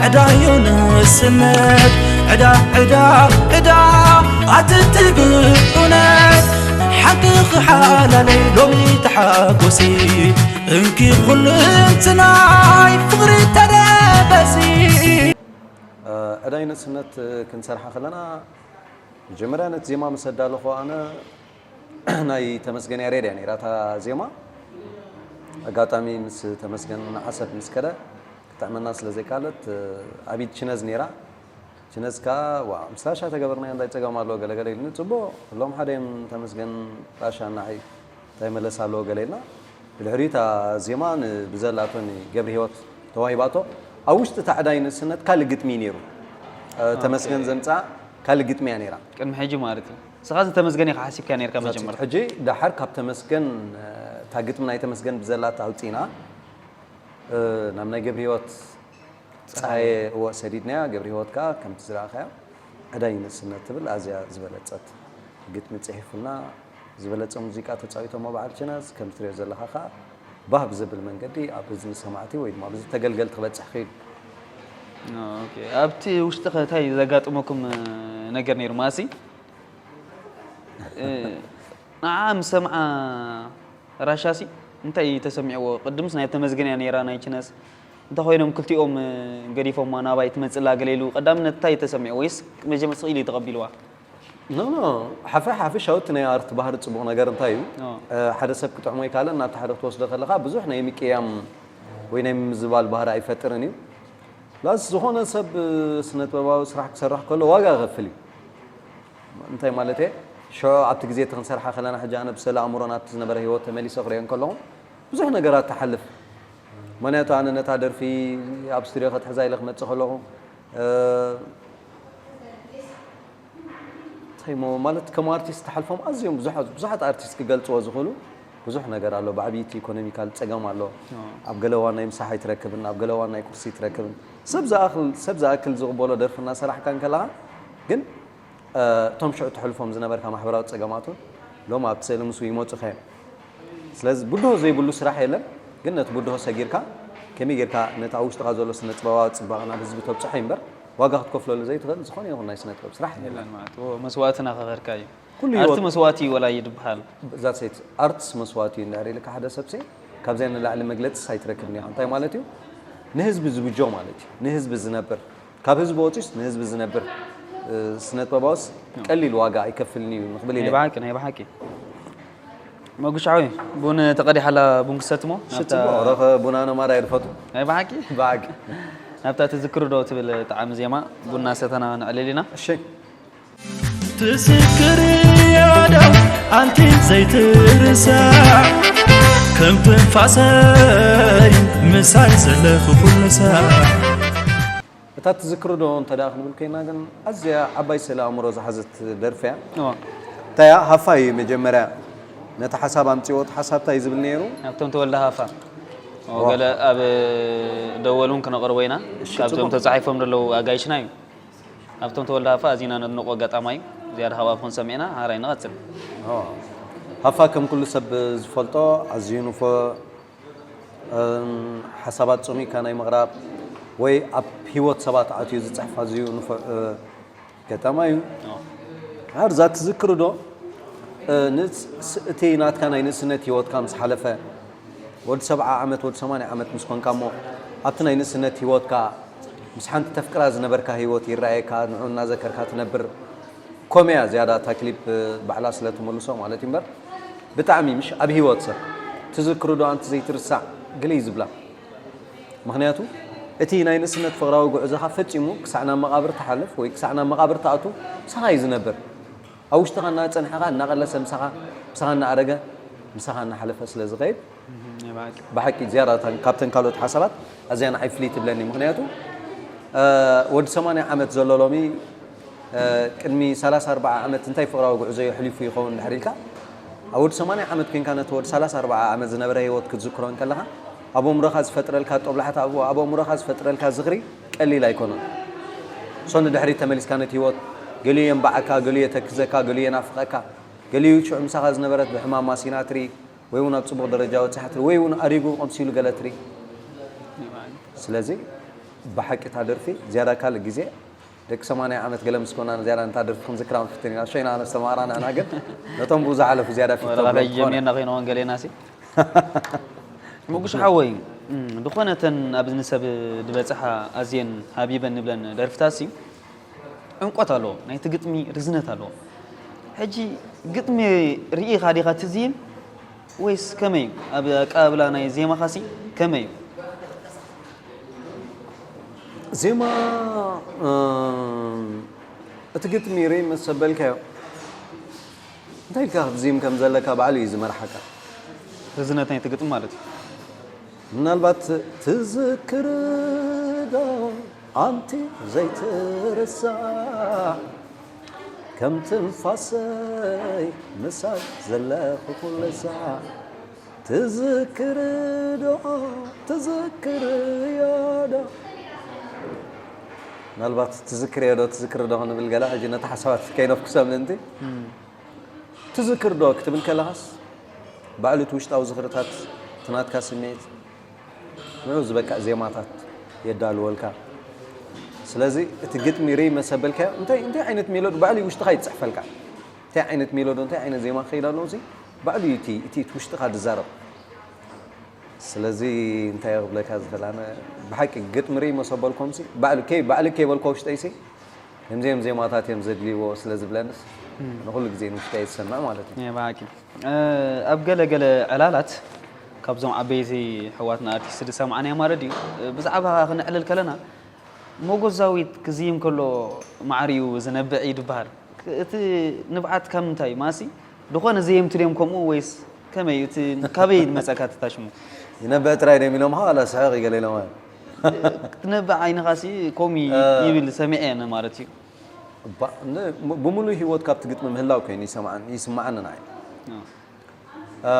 ዕዳ እዩ ንእስነት። ዕዳ፣ ዕዳ፣ ዕዳ ኣትትግል እውነት። ሓቂ ክሓላለይ ሎሚ ተሓጎሲ። እንኪ ኩሉ እንትናይ ፍቕሪ ተደበሲ። እ፣ ዕዳይ ንእስነት ክንሰርሓ ከለና መጀመርያ ነቲ ዜማ ምስ ኣዳለኹ ኣነ ናይ ተመስገን ያሬድ እያ ነይራ እታ ዜማ። ኣጋጣሚ ምስ ተመስገን ንዓሰብ ምስ ከደ ክጥዕመና ስለ ዘይካለት ኣብ ኢድ ችነዝ ነይራ። ችነዝ ከኣ ዋ ምስ ራሻ ተገበርናዮ እንታይ ጸገም ኣለዎ ገለ ገለ ኢሉኒ። ጽቡቕ ኩሎም ሓደ እዮም ተመስገን ራሻ ንዓይ እንታይ መለስ ኣለዎ ገለ ኢልና። ብድሕሪኡ እታ ዜማ ን-፣ ብዘላቶ ንገብረ ህይወት ተዋሂባቶ። ኣብ ውሽጢ እታ ዕዳይ ንእስነት ካልእ ግጥሚ እዩ ነይሩ። እ፣ ኦኬ። ተመስገን ዘምጽኣ ካልእ ግጥሚ እያ ነይራ። ቅድሚ ሕጂ ማለት እዩ። ንስኻ እዚ ተመስገን ኢኻ ሓሲብካ ነይርካ እዛ መጀመርታ? ሕጂ ደሓር ካብ ተመስገን፣ እ፣ እታ ግጥሚ ናይ ተመስገን ብዘላታ ኣውጺእና፣ እ፣ ናብ ናይ ገብረ ህይወት ጸሃየ እወ ሰዲድናያ። ገብረ ህይወት ከኣ ከምቲ ዝረኣኻያ ዕዳይ ንእስነት ትብል ኣዝያ ዝበለጸት ግጥሚ ጽሒፉልና። ዝበለጸ ሙዚቃ ተጻዊቶሞ በዓል ችነዝ፣ ከም ትሪኦ ዘለኻ ከኣ ባህ ብዘብል መንገዲ ኣብ እዝኒ ሰማዕቲ ወይ ድማ ኣብ እዝኒ ተገልገልቲ ክበጽሕ ክኢሉ። ኦኬ። ኣብቲ ውሽጢ ከ እንታይ ዘጋጥመኩም ነገር ነይሩ? ማሲ፣ እ፣ ንዓ ምስ ሰምዓ ራሻሲ እንታይ ተሰሚዕዎ? ቅድምስ ናይ ተመስገን እያ ነይራ ናይ ችነዝ። እንተኾይኖም ክልቲኦም፣ እ፣ ገዲፎማ ናባይ ትመጽእ ኣላ ገለ ኢሉ ቀዳምነት እንታይ ተሰሚዕዎ? ወይስ መጀመርታ ስቕ ኢሉ እዩ ተቐቢልዋ? ኖ፣ ኖ፣ ሓፈ-፣ ሓፈሻዊ እቲ ናይ ኣርት ባህሪ ጽቡቕ ነገር እንታይ እዩ? ኦ። እ፣ ሓደ ሰብ ክጥዕሞ ይካልን ናብቲ ሓደ ክትወስዶ ከለኻ ብዙሕ ናይ ምቅያም ወይ ናይ ምምዝባል ባህሪ ኣይፈጥርን እዩ። ፕላስ ዝኾነ ሰብ፣ እ፣ ስነ-ጥበባዊ ስራሕ ክሰርሕ ከሎ ዋጋ ይኸፍል እዩ። እንታይ ማለት እየ? ሽዑ ኣብቲ ግዜ እቲ ክንሰርሓ ከለና ሕጂ ኣነ ብስእለ ኣእምሮ ናብቲ ዝነበረ ህይወት ተመሊሰ ክሪኦ እንከለኹ ብዙሕ ነገራት ትሓልፍ። ምኽንያቱ ኣነ ነታ ደርፊ ኣብ ስቱድዮ ከትሕዛ ኢለ ክመጽእ ከለኹ፣ እ፣ እንታይ እሞ ማለት ከም ኣርቲስት ትሓልፎም ኣዝዮም ብዙሓት፣ ብዙሓት ኣርቲስት ክገልጽዎ ዝኽእሉ ብዙሕ ነገር ኣሎ። ብዓብይቲ ኢኮኖሚካል ጸገም ኣሎ። ኣዎ። ኣብ ገለ እዋን ናይ ምሳሕ ኣይትረክብን፣ ኣብ ገለ እዋን ናይ ቁርሲ ኣይትረክብን። ሰብ ዝኣክል፣ ሰብ ዝኣክል ዝቕበሎ ደርፊ እናሰራሕካ እንከለኻ ግን፣ እ፣ እቶም ሽዑ ተሕልፎም ዝነበርካ ማሕበራዊ ጸገማት እውን ሎም ኣብቲ ስእሊ ምስኡ ይመጹኻ እዮም። ስለዚ ብድሆ ዘይብሉ ስራሕ የለን፣ ግን ነቲ ብድሆ ሰጊርካ ከመይ ጌርካ ነቲ ኣብ ውሽጥኻ ዘሎ ስነ ጥበባዊ ጽባቐ ናብ ህዝቢ ተብጽሖ እዩ እምበር ዋጋ ክትከፍለሉ ዘይትኽእል ዝኾነ ይኹን ናይ ስነ ጥበብ ስራሕ የለን። የለን ማለት፣ ኦ፣ መስዋእቲ እናኸፈልካ እዩ። ኩሉ ኣርቲ ህይወት መስዋእቲ እዩ ወላ እዩ ዝበሃል። እዛ ሴት ኣርትስ መስዋእቲ እዩ እንድሕር ኢልካ ሓደ ሰብሲ ካብዚኣ ንላዕሊ መግለጽስ ኣይትረክብን ኢኻ። እንታይ ማለት እዩ? ንህዝቢ ዝብጆ ማለት እዩ። ንህዝቢ ዝነብር። ካብ ህዝቢ ወጺስ ንህዝቢ ዝነብር፣ እ፣ ስነ ጥበባውስ ቀሊል ዋጋ ኣይከፍልን እዩ ንኽብል ናይ ኢለ። ብሓቂ፣ ናይ ብሓቂ። መጉሻዊ ቡን ተቐዲሓላ ቡን ክሰትሞ? ሽት ናብታ ጽቡቕ። ረኸ ቡናነ ማራ ይርፈቱ። ናይ ብሓቂ? ብሓቂ። ናብታ ትዝክሩ ዶ ትብል ጣዕሚ ዜማ ቡና ሰተና ንዕልል ኢና። እሺ። ትዝክር ያዳ ኣንቲ ዘይትርሳ ከም ትንፋሰይ ምሳይ ዘለኹ ኩሉ ሳዕ። እታ ትዝክሩ ዶ እንተ ደኣ ክንብል ኮይና ግን ኣዝያ ዓባይ ስእለ ኣእምሮ ዝሓዘት ደርፊ እያ። እዋ። እንታይ እያ? ሃፋ እዩ መጀመርያ ነቲ ሓሳብ ኣምጺእዎ፣ እቲ ሓሳብ እንታይ እዩ ዝብል ነይሩ? ኣብቶም ተወልደ ሃፋ። እዋ። ገለ ኣብ ደወል እውን ክነቕርቦ ኢና። እሺ፣ ካብዞም ጽቡቕ። ተጻሒፎም ዘለዉ ኣጋይሽና እዩ። ኣብቶም ተወልደ ሃፋ ኣዚና ነድንቖ ኣጋጣማይ እዩ። ዝያዳ ካብ ኣፍኹም ሰሚዕና፣ ሓራይ ንቐጽል። እዋ። ሃፋ ከም ኩሉ ሰብ ዝፈልጦ ኣዝዩ ንፉዕ፣ እም፣ ሓሳባት ጸሚቕካ ናይ ምቕራብ ወይ ኣብ ህይወት ሰባት ኣትዩ ዝጽሕፍ ኣዝዩ ንፉዕ፣ እ፣ ገጣማይ እዩ። ኣዎ። ድሓር እዛ ትዝክሩ ዶ? እ፣ ንስ-፣ ስ-፣ እቲ ናትካ ናይ ንእስነት ህይወትካ ምስ ሓለፈ፣ ወዲ ሰብዓ ዓመት፣ ወዲ ሰማንያ ዓመት ምስ ኮንካ እሞ፣ ኣብቲ ናይ ንእስነት ህይወትካ ምስ ሓንቲ ተፍቅራ ዝነበርካ ህይወት ይረኣየካ፣ ንዑ እናዘከርካ ትነብር። ኮሜያ ዝያዳ እታ ክሊፕ ባዕላ ስለ ትመልሶ ማለት እዩ እምበር፣ ብጣዕሚ ምሽ ኣብ ህይወት ሰብ ትዝክሩ ዶ ኣንቲ ዘይትርሳዕ ገለ እዩ ዝብላ። ምኽንያቱ እቲ ናይ ንእስነት ፍቕራዊ ጉዕዞኻ ፈጺሙ ክሳዕ ናብ መቓብር ትሓልፍ ወይ ክሳዕ ናብ መቓብር ትኣቱ ምሳኻ እዩ ዝነብር። ኣብ ውሽጥኻ እናጸንሐኻ፣ እናቐለሰ ምሳኻ፣ ምሳኻ እናኣረገ፣ ምሳኻ እናሓለፈ ስለ ዝኸይድ፣ እም፣ ናይ ብሓቂ። ብሓቂ ዝያዳ እታ ካብተን ካልኦት ሓሳባት ኣዝያ ንዓይ ፍልይ ትብለኒ። ምኽንያቱ፣ እ፣ ወዲ ሰማንያ ዓመት ዘሎ ሎሚ፣ እ፣ ቅድሚ ሰላሳ ኣርብዓ ዓመት እንታይ ፍቕራዊ ጉዕዞ የሕሊፉ ይኸውን እንድሕር ኢልካ፣ ኣብ ወዲ ሰማንያ ዓመት ኮይንካ ነቲ ወዲ ሰላሳ ኣርብዓ ዓመት ዝነበረ ህይወት ክትዝክሮ እንከለኻ፣ ኣብ ኣእምሮኻ ዝፈጥረልካ ጦብላሕታ፣ ኣብ፣ ኣብ ኣእምሮኻ ዝፈጥረልካ ዝኽሪ ቀሊል ኣይኮነን። ሶ ንድሕሪት ተመሊስካ ነቲ ህይወት ገሊኡ የንባዓካ፣ ገሊኡ የተክዘካ፣ ገሊኡ የናፍቐካ፣ ገሊኡ ሽዑ ምሳኻ ዝነበረት ብሕማም ማሲና ትርኢ፣ ወይ እውን ኣብ ጽቡቕ ደረጃ በጺሓ ትርኢ፣ ወይ እውን ኣሪጉ ቀምሲሉ ገለ ትርኢ። ስለዚ ብሓቂ እታ ደርፊ ዝያዳ ካልእ ግዜ ደቂ ሰማንያ ዓመት ገለ ምስ ኮና ዝያዳ ነታ ደርፊ ክንዝክራ ንፍትን ኢና። ሸይና ኣነስተማቕራ ንሕና ግን ነቶም ብኡ ዝሓለፉ ዝያዳ ፊት ወላ ተብሎም ካላይ ትኾነ። ጀሚርና ኮይንዎን ገሌና ሲ። መጉሽ ሓወይ፣ እም፣ ዝኾነ እተን ኣብ እዝኒ ሰብ ዝበጽሓ ኣዝየን ሃቢበን ንብለን ደርፍታት ሲ፣ ዕምቆት ኣለዎ፣ ናይቲ ግጥሚ ርዝነት ኣለዎ። ሕጂ ግጥሚ ርኢኻ ዲኻ ትዝይም ወይስ ከመይ እዩ? ኣብ ኣቀባብላ ናይ ዜማኻሲ ከመይ እዩ? ዜማ፣ እም፣ እቲ ግጥሚ ርእ ምስ ኣበልካዮ፣ እንታይ ኢልካ ክትዝይም ከም ዘለካ ባዕሉ እዩ ዝመርሓካ። ርዝነት ናይቲ ግጥሚ ማለት እዩ። ምናልባት ትዝክር ዶ ኣንቲ ዘይትርሳዕ፣ ከም ትንፋሰይ ምሳይ ዘለኹ ኩሉ ሳዕ። ትዝክር ዶ፣ ትዝክርዮ ዶ? ምናልባት ትዝክርዮ ዶ፣ ትዝክር ዶ ክንብል ገለ፣ ሕጂ ነቲ ሓሳባት ከይነፍኩሶ ምእንቲ። እም። ትዝክር ዶ ክትብል ከለኻስ፣ ባዕሉ እቲ ውሽጣዊ ዝኽርታት፣ እቲ ናትካ ስምዒት፣ ንዑ ዝበቅዕ ዜማታት የዳልወልካ። ስለዚ እቲ ግጥሚ ርእ መሰበልካዮ፣ እንታይ፣ እንታይ ዓይነት ሜሎዲ ባዕሉ እዩ ውሽጥኻ ይጽሕፈልካ። እንታይ ዓይነት ሜሎዲ፣ እንታይ ዓይነት ዜማ ክኸይድ ኣለዎ፣ እዚ ባዕሉ እዩ እቲ፣ እቲ፣ እቲ ውሽጥኻ ዝዛረብ። ስለዚ እንታይ ክብለካ ዝኽእል፣ ኣነ ብሓቂ ግጥሚ ርእ መሰበልኮምሲ፣ ባዕሉ ከይ-፣ ባዕሉ ከይበልኮ ውሽጠይሲ፣ ከምዚኦም ዜማታት እዮም ዘድልይዎ ስለ ዝብለንስ፣ እም። ኣነ ኩሉ ግዜ ንውሽጠይ ዝሰምዕ ማለት እዩ። እየ፣ ብሓቂ። እ፣ ኣብ ገለ ገለ ዕላላት ካብዞም ዓበይቲ ኣሕዋትና ኣርቲስት ዝሰማዕናዮ ማለት እዩ። እ፣ ብዛዕባኻ ክነዕልል ከለና፣ መጎዛዊት ክዝይም ከሎ ማዕሪኡ ዝነብዕ እዩ ዝበሃል። ክ-፣ እቲ ንብዓት ካብ ምንታይ እዩ? ማሲ፣ ዝኾነ ዘየምቲ ድዮም ከምኡ ወይስ ከመይ እዩ? እቲ ካበይ መጸካ እቲ ታሽሙ? ይነብዕ ጥራይ ድዮም ኢሎምኻ ዋላ ስሕቕ እዩ ገለ ኢሎማ? ክትነብዕ ዓይንኻሲ ኮሚ እ። ይብል ሰሚዐ ኣነ ማለት እዩ። እባ፣ ን-፣ ም-፣ ብምሉእ ህይወት ካብቲ ግጥሚ ምህላው ኮይኑ ይሰምዓን-፣ ይስምዓኒ ንዓይ። እ። እ፣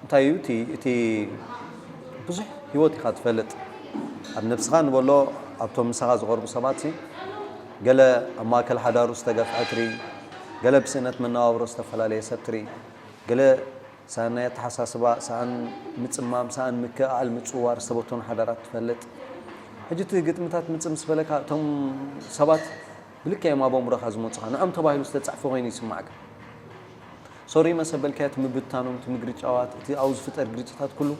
እንታይ እዩ እቲ፣ እቲ ብዙሕ ህይወት ኢኻ ትፈልጥ። ኣብ ነብስኻ ንበሎ፣ ኣብቶም ምሳኻ ዝቐርቡ ሰባትሲ፣ ገለ ኣብ ማእከል ሓዳሩ ዝተገፍዐ ትርኢ፣ ገለ ብስእነት መነባብሮ ዝተፈላለየ ሰብ ትርኢ፣ ገለ ሰኣን ናይ ኣተሓሳስባ፣ ሰኣን ምጽማም፣ ሰኣን ምክእኣል፣ ምጽውዋር ዝተበተኑ ሓዳራት ትፈልጥ። ሕጂ እቲ ግጥምታት ምጽእ ምስ በለካ፣ እቶም ሰባት ብልክዕ እዮም ኣብ ኣእምሮኻ ዝመጹኻ። ንዖም ተባሂሉ ዝተጻሕፈ ኮይኑ ይስማዓካ። ሶሪ መሰበልካዮ፣ እቲ ምብትታኖም፣ እቲ ምግርጫዋት፣ እቲ ኣብኡ ዝፍጠር ግርጭታት ኩሉ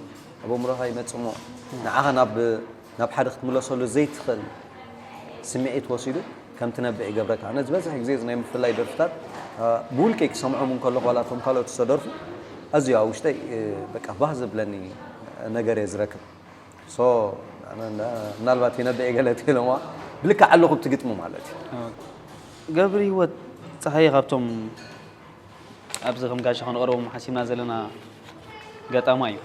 ኣብ ኣእምሮኻ ይመጽእ እሞ፣ ንዓኻ ናብ፣ ናብ ሓደ ክትምለሰሉ ዘይትኽእል ስምዒት ወሲዱ ከም ትነብዕ ይገብረካ። ኣነ ዝበዝሕ ግዜ እዚ ናይ ምፍላይ ደርፍታት፣ እ፣ ብውልቀይ ክሰምዖም እንከለኹ፣ ዋላ እቶም ካልኦት ዝተደርፉ፣ ኣዝዩ ኣብ ውሽጠይ፣ እ፣ በቃ ባህ ዘብለኒ ነገር እየ ዝረክብ። ሶ፣ ኣነ እንዳ-፣ ምናልባት ይነብዕ ገለ ትብለዋ፣ ብልክዕ ኣለኹ ኣብቲ ግጥሚ ማለት እዩ። ገብሪ ህይወት ጸሃየ ካብቶም ኣብዚ ከም ጋሻ ክንቐርቦም ሓሲብና ዘለና ገጣማይ እዩ።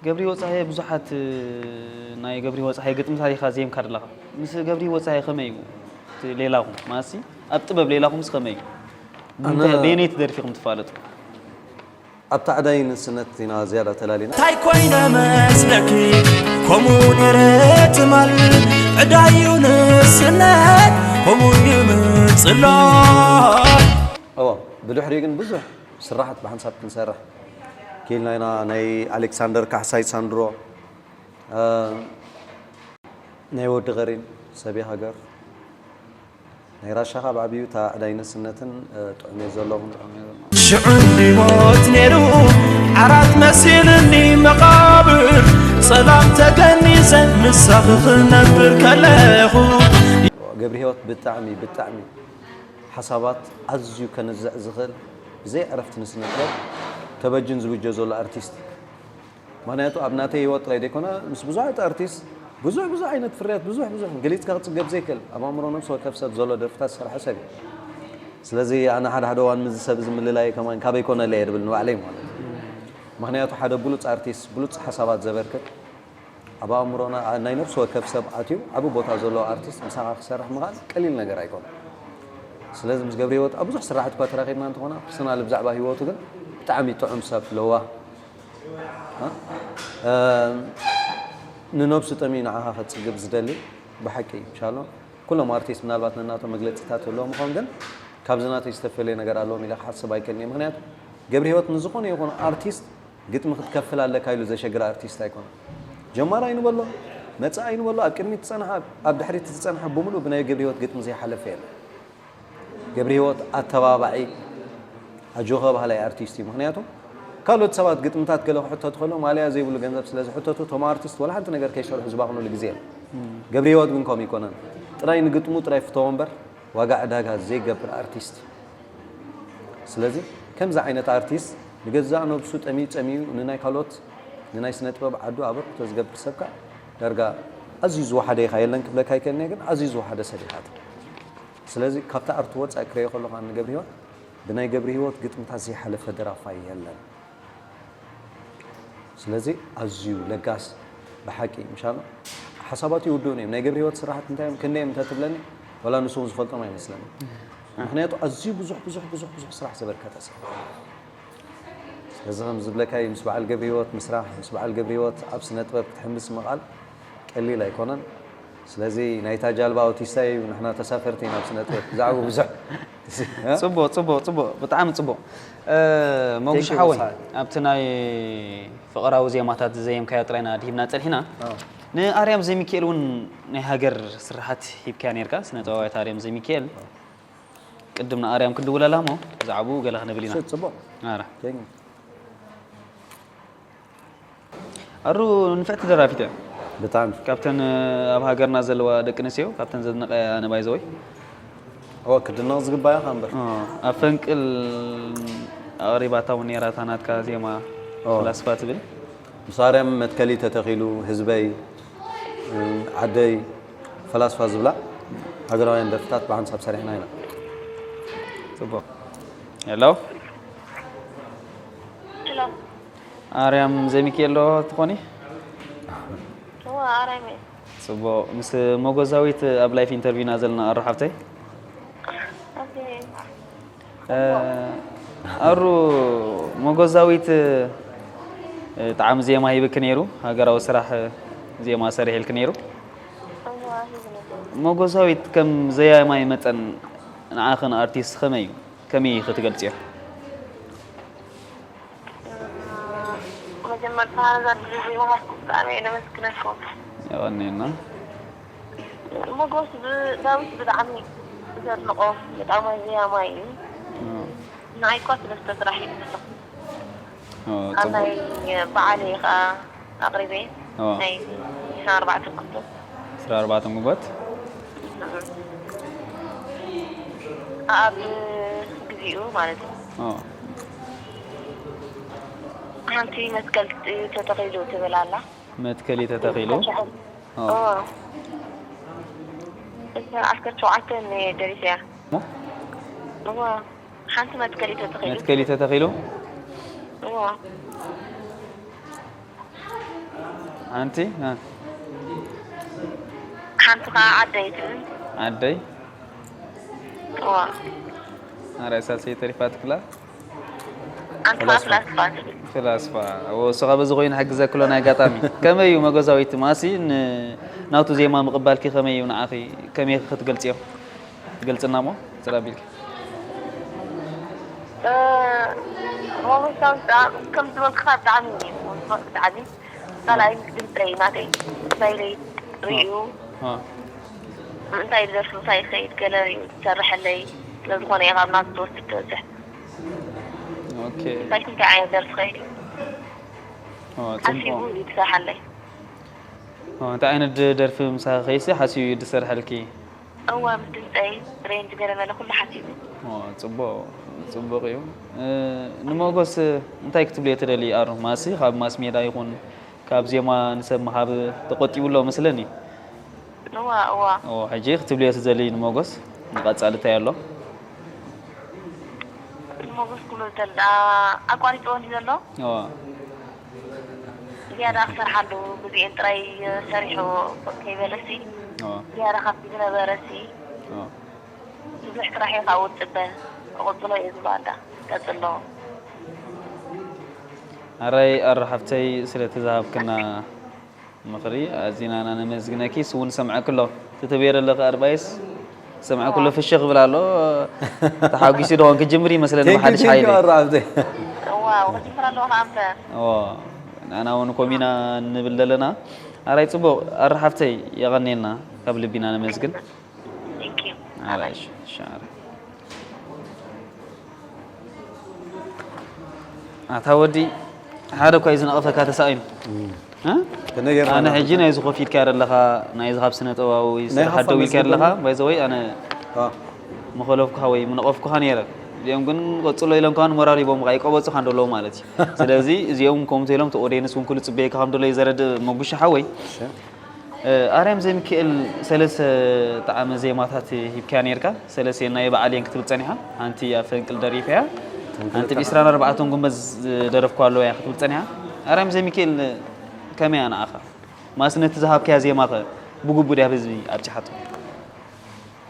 ገብሪ ወጻየ ብዙሓት ናይ ገብሪ ወጻየ ግጥምታት ኢኻ ዜምካ ኣለኻ። ምስ ገብሪ ወጻየ ከመይ እዩ እቲ ሌላኹም? ማለትሲ ኣብ ጥበብ ሌላኹምስ ከመይ እዩ? ብምንታይ በየነይቲ ደርፊኹም ትፋለጡ? ኣብታ ዕዳይ ንስነት ኢና ዝያዳ ተላሊና። እንታይ ኮይነ መስለኪ ከምኡ ነይረ ትማል ዕዳዩ ንስነት ከምኡ ይምጽሎ። እዎ፣ ብድሕሪኡ ግን ብዙሕ ስራሓት ብሓንሳብ ክንሰርሕ ክኢልና ኢና። ናይ ኣሌክሳንደር ካሕሳይ ሳንድሮ፣ እ፣ ናይ ወዲ ቐሪን ሰብይ ሃገር፣ ናይ ራሻ ካብ ዓብዩ እታ ዕዳይ ንስነትን፣ እ፣ ጥዑም እየ ዘለኹን ጥዑም እየ ዘለኹን። ሽዑ እንዲሞት ነይሩ ዓራት መሲልኒ መቓብር ጸላም ተገኒዘ ምሳኺ ክነብር ከለኹ። ገብሪ ህይወት ብጣዕሚ ብጣዕሚ ሓሳባት ኣዝዩ ከንዝዕ ዝኽእል ብዘይ ዕረፍቲ ንስነ ጥበብ ተበጅን ዝብጆ ዘሎ ኣርቲስት እዩ። ምኽንያቱ ኣብ ናተይ ህይወት ጥራይ ዘይኮነ ምስ ብዙሓት ኣርቲስት ብዙሕ ብዙሕ ዓይነት ፍርያት ብዙሕ ብዙሕ ገሊጽካ ክጽገብ ዘይክእል ኣብ ኣእምሮ ነብሲ ወከፍ ሰብ ዘሎ ደርፍታት ዝሰርሐ ሰብ እዩ። ስለዚ ኣነ ሓደ ሓደ እዋን ምስዚ ሰብ እዚ ምልላየ ከማን ካበይ ኮነለይ እየ ድብል ንባዕለይ ማለት እዩ። ምኽንያቱ ሓደ ብሉጽ ኣርቲስት ብሉጽ ሓሳባት ዘበርክት ኣብ ኣእምሮና ናይ ነብሲ ወከፍ ሰብ ኣትዩ ዓቢ ቦታ ዘለዎ ኣርቲስት ምሳኻ ክሰርሕ ምኽኣል ቀሊል ነገር ኣይኮነን። ስለዚ ምስ ገብረ ህይወት ኣብ ብዙሕ ስራሕቲ እኳ ተራኺብና እንተኾና ፐርሰናል ብዛዕባ ህይወቱ ግን ብጣዕሚ ጥዑም ሰብ ለዋህ ንነብሱ ጠምዩ ንዓኻ ከጽግብ ዝደሊ ብሓቂ ኢንሻሎ ኩሎም ኣርቲስት ምናልባት ነናቶም መግለጺታት ኣለዎም ይኸውን ግን ካብዚ ናተይ ዝተፈለየ ነገር ኣለዎም ኢለ ክሓስብ ኣይክእልን እየ ምክንያቱ ገብረ ህይወት ንዝኾነ ይኹን ኣርቲስት ግጥሚ ክትከፍል ኣለካ ኢሉ ዘሸግር ኣርቲስት ኣይኮነን ጀማራይ ንበሎ መጻኢ ንበሎ ኣብ ቅድሚት ዝጸንሓ ኣብ ድሕሪት ዝጸንሓ ብምሉእ ብናይ ገብረ ህይወት ግጥሚ ዘይሓለፈ የለን ገብረሂወት ኣተባባዒ ኣጆኸ በሃላይ ኣርቲስት እዩ። ምኽንያቱ ካልኦት ሰባት ግጥምታት ገለ ክሕተቱ ከለዉ ማልያ ዘይብሉ ገንዘብ ስለ ዝሕተቱ እቶም ኣርቲስት ዋላ ሓንቲ ነገር ከይሰርሑ ዝባኽኑሉ ግዜ ኣሎ። ገብረሂወት ግን ከምኡ ኣይኮነን። ጥራይ ንግጥሙ ጥራይ ፍተዎ እምበር ዋጋ ዕዳጋ ዘይገብር ኣርቲስት እዩ። ስለዚ ከምዚ ዓይነት ኣርቲስት ንገዛእ ነብሱ ጠምዩ ጸሚዩ ንናይ ካልኦት ንናይ ስነ ጥበብ ዓዱ ኣበርክቶ ዝገብር ሰብ ከኣ ዳርጋ ኣዝዩ ዝወሓደ ኢኻ የለን ክብለካ ኣይክእልን እየ ግን ኣዝዩ ዝወሓደ ሰብ ኢኻ ትብል። ስለዚ ካብቲ ኣርት ወጻኢ ክርእዮ ከለኹ ኣነ ገብረሂወት ብናይ ገብረሂወት ግጥምታት ዘይሓለፈ ደራፋይ የለን። ስለዚ ኣዝዩ ለጋስ ብሓቂ ምሻሎ ሓሳባቱ ይውድኡን እዮም ናይ ገብረሂወት ስራሓት እንታይ እዮም ክንደይ እዮም እንተትብለኒ ዋላ ንሱ እውን ዝፈልጦም ኣይመስለኒ። ምክንያቱ ኣዝዩ ብዙሕ ብዙሕ ብዙሕ ብዙሕ ስራሕ ዘበርከተ ሰብ። ስለዚ ከም ዝብለካ እዩ ምስ በዓል ገብረሂወት ምስራሕ ምስ በዓል ገብረሂወት ኣብ ስነ ጥበብ ክትሕምስ ምቕኣል ቀሊል ኣይኮነን። ስለዚ ናይታ ጃልባ ኣውቲስታ እዩ ንሕና ተሳፈርቲ ኢና ኣብ ስነ ጥበብ ብዛዕባ ብዙሕ ጽቡቕ ጽቡቕ ጽቡቕ ብጣዕሚ ጽቡቕ። እ፣ ሞግሽ Thank you ሓወይ መሳይ። ኣብቲ ናይ ፍቕራዊ ዜማታት ዝዘየምካዮ ጥራይና ድሂብና ጸኒሕና። ኣዎ። ንኣርያም ዘይሚካኤል እውን ናይ ሃገር ስርሓት ሂብካያ ነርካ ስነ ጥበባዊት ኣርያም ዘይሚካኤል። ቅድም ንኣርያም ክንድውለላ እሞ ብዛዕባኡ ገለ ክንብል ኢና። እሱ ጽቡቕ። ኣረ። Thank you። ኣሩ ንፍዕቲ ደራፊት እያ። ብጣዕሚ። ካብተን ኣብ ሃገርና ዘለዋ ደቂ ኣንስትዮ ካብተን ዘድንቐያ ኣነ ባይዘወይ። እወ ክድነቕ ዝግባያ ኻ እምበር። ኣብ ፈንቅል ኣቕሪባታ እውን ነይራ እታ ናትካ ዜማ ኦ። ፈላስፋ ትብል። ምስ ኣርያም መትከሊ ተተኺሉ ህዝበይ ዓደይ ፈላስፋ ዝብላ ሃገራውያን ደርፍታት ብሓንሳብ ሰሪሕና ኢና። ጽቡቕ። ሄሎ። ሄሎ። ኣርያም ዘሚካኤል ዶ ትኾኒ? እወ ኣርያም እየ። ጽቡቕ። ምስ ሞጎዛዊት ኣብ ላይፍ ኢንተርቪው ኢና ዘለና ኣሩ ሓብተይ። ኦኬ። ኣሩ ሞጎዛዊት ጣዕሚ ዜማ ሂብክ ነይሩ፣ ሃገራዊ ስራሕ ዜማ ሰሪሕልክ ነይሩ። ሞጎዛዊት ከም ዘያማይ መጠን ንዓኽን ኣርቲስት ከመይ እዩ? ከመይ ኢኺ ትገልጽዮ? መጀመርታ ነዛ ድልድል ዘይወሃብኩም ብጣዕሚ እየ ነመስግነኩም። የቐንየልና። ሞጎስ ብ-፣ ዳዊት ብጣዕሚ ዘድንቖ ብጣዕሚ ዘያማይ እዩ። ንዓይ እኳ ሰለስተ ስራሕ እዩ ዘሎ። ኣብ ናይ በዓለይ ከዓ ኣቕሪበ ናይ ዕስራን ኣርባዕተን ክፍሊ። ዕስራን ኣርባዕተን ጉንበት? ኣብ ግዚኡ ማለት እዩ። ሓንቲ መትከል ተተኺሉ ትብል ኣላ። መትከሊ ተተኺሉ? ዓሰርተ ሸውዓተ ደሪሰያ። ሓንቲ መትከሊ ተተኺሉ። መትከሊ ተተኺሉ? እዋ። ሓንቲ እ፣ ሓንቲ ከዓ ዓደይ ትብል። ዓደይ እዋ ኣራይ ሳልሰይ ተሪፋት ክላ ኣንቲ ከዓ ፍላስፋ ትብል። ፍላስፋ። እዎ፣ እሱ ካብ እዚ ኮይኑ ሕግዘ ክሎ ናይ ኣጋጣሚ። ከመይ እዩ መጎዛዊት ማሲ ን-፣ ናቱ ዜማ ምቕባልኪ ከመይ እዩ ንዓኺ? ከመይ ክትገልጽዮ? ትገልጽና እሞ ጽራ ቢልኪ። እ፣ ሞጎሳዊ ብጣዕሚ ከም ዝበልክኻ ብጣዕሚ እዩ ብጣዕሚ ካልኣይ ምስ ድምፀይ ናተይ ስታይለይ ርእዩ እ፣ እንታይ ደርፊ እንታይ ይኸይድ ገለ እዩ ዝሰርሐለይ። ስለዝኾነ እየ ካብ ናቱ ትወስድ ትበዝሕ። ኦኬ። እንታይ እንታይ ዓይነት ደርፊ ኸይድ እዩ ኦ፣ ሓሲቡ ጽቡቕ። እዩ ዝሰርሐለይ። ኦ፣ እንታይ ዓይነት ድ-፣ ደርፊ ምሳኺ ኸይሲ ሓሲቡ እዩ ዝሰርሐልኪ? እዋ ምስ ድምፀይ ሬንጅ ገለ መለ ኩሉ ሓሲቡ። ኦ፣ ጽቡቕ፣ ጽቡቕ እዩ። እ፣ ንሞጎስ እንታይ ክትብልዮ ትደሊ? ኣሩ ማሲ ካብ ማስ ሜዳ ይኹን ካብ ዜማ ንሰብ ምሃብ ተቆጢቡ ኣሎ መስለኒ። እዋ እዋ ኦ፣ ሕጂ ክትብልዮ ትደሊ ንሞጎስ ንቐጻሊ እንታይ ኣሎ? ንሞጎስ ክብሎ ዝደሊ ኣቋሪፅዎ እንዲ ዘሎ ኦ፣ ዝያዳ ክሰርሓሉ ግዜኤን ጥራይ ሰሪሑ ከይበለሲ ኦ፣ ዝያዳ ካብቲ ዝነበረሲ ኦ። ብዙሕ ስራሕ እዩ ካብኡ ዝፅበ። ክቕፅሎ እዩ ዝባዳ ቀፅሎ። ኣራይ ኣሩ ሓፍተይ ስለቲ ዝሃብክና ምኽሪ ኣዚና ኢና ነመስግነኪ። ስውን ሰምዐኪ ኣሎ። ትተበየ ዘለኺ ኣድቫይስ ሰምዐኪ ኣሎ። ፍሽኽ ይብል ኣሎ። ተሓጒሱ ዶ ክጅምር ይመስለኒ ብሓድሽ ሓይሊ። ዋው ክጅምር ኣለዎ ከኣ እምበር። ኦ፣ ንኣና እውን ኮሚና ንብል ዘለና። ኣራይ ጽቡቕ ኣሩ ሓፍተይ የቐኔልና ካብ ልቢና ነመስግን። Thank you። ኣራይ ሽ-፣ ሻረ። ኣታ ወዲ ሓደ እኳ እዩ ዝነቐፈካ ተሳኢኑ። እ? ከመይ ጌርና ኣነ ኢና ሕጂ ናይዚ ኮፍ ኢልካ ዘለኻ ናይዚ ካብ ስነ ጥበባዊ ናይ ስራሕ ሃፋ ደው ምስ ኢልካ ዘለኻ ዝበሉ? ባይዘወይ ኣነ አ፣ መኸለፍኩኻ ወይ ምነቐፍኩኻ ነይረ። እዚኦም ግን ቀጽሎ ኢሎም ከማን ሞራል ሂቦምኻ ይቀበጹኻ እንደለዉ ማለት እዩ። ስለዚ እዚኦም ከምኡ ተኢሎም እቲ ኦዲየንስ እውን ኩሉ ጽበየካ ከም ደሎ እዩ ዘረድእ መጉሻ ሓወይ። እሺ። እ፣ ኣርያም ዘይሚካኤል ሰለስተ ጣዕመ ዜማታት ሂብካያ ነይርካ። ሰለስተ ናይ በዓል እየን ክትብል ጸኒሓ። ሓንቲ ኣብ ፈንቅል ደሪፈያ። ሓንቲ ብ ዕስራን ኣርባዕተን ጉንበት ዝደረፍኩ ኣለዎ እያ ክትብል ጸኒሓ። ኣርያም ዘይሚካኤል ከመይ ኣነኣኻ? ማስ ነቲ ዝሃብካያ ዜማኸ ብግቡእ ድያ ብህዝቢ ኣብጺሓቶ?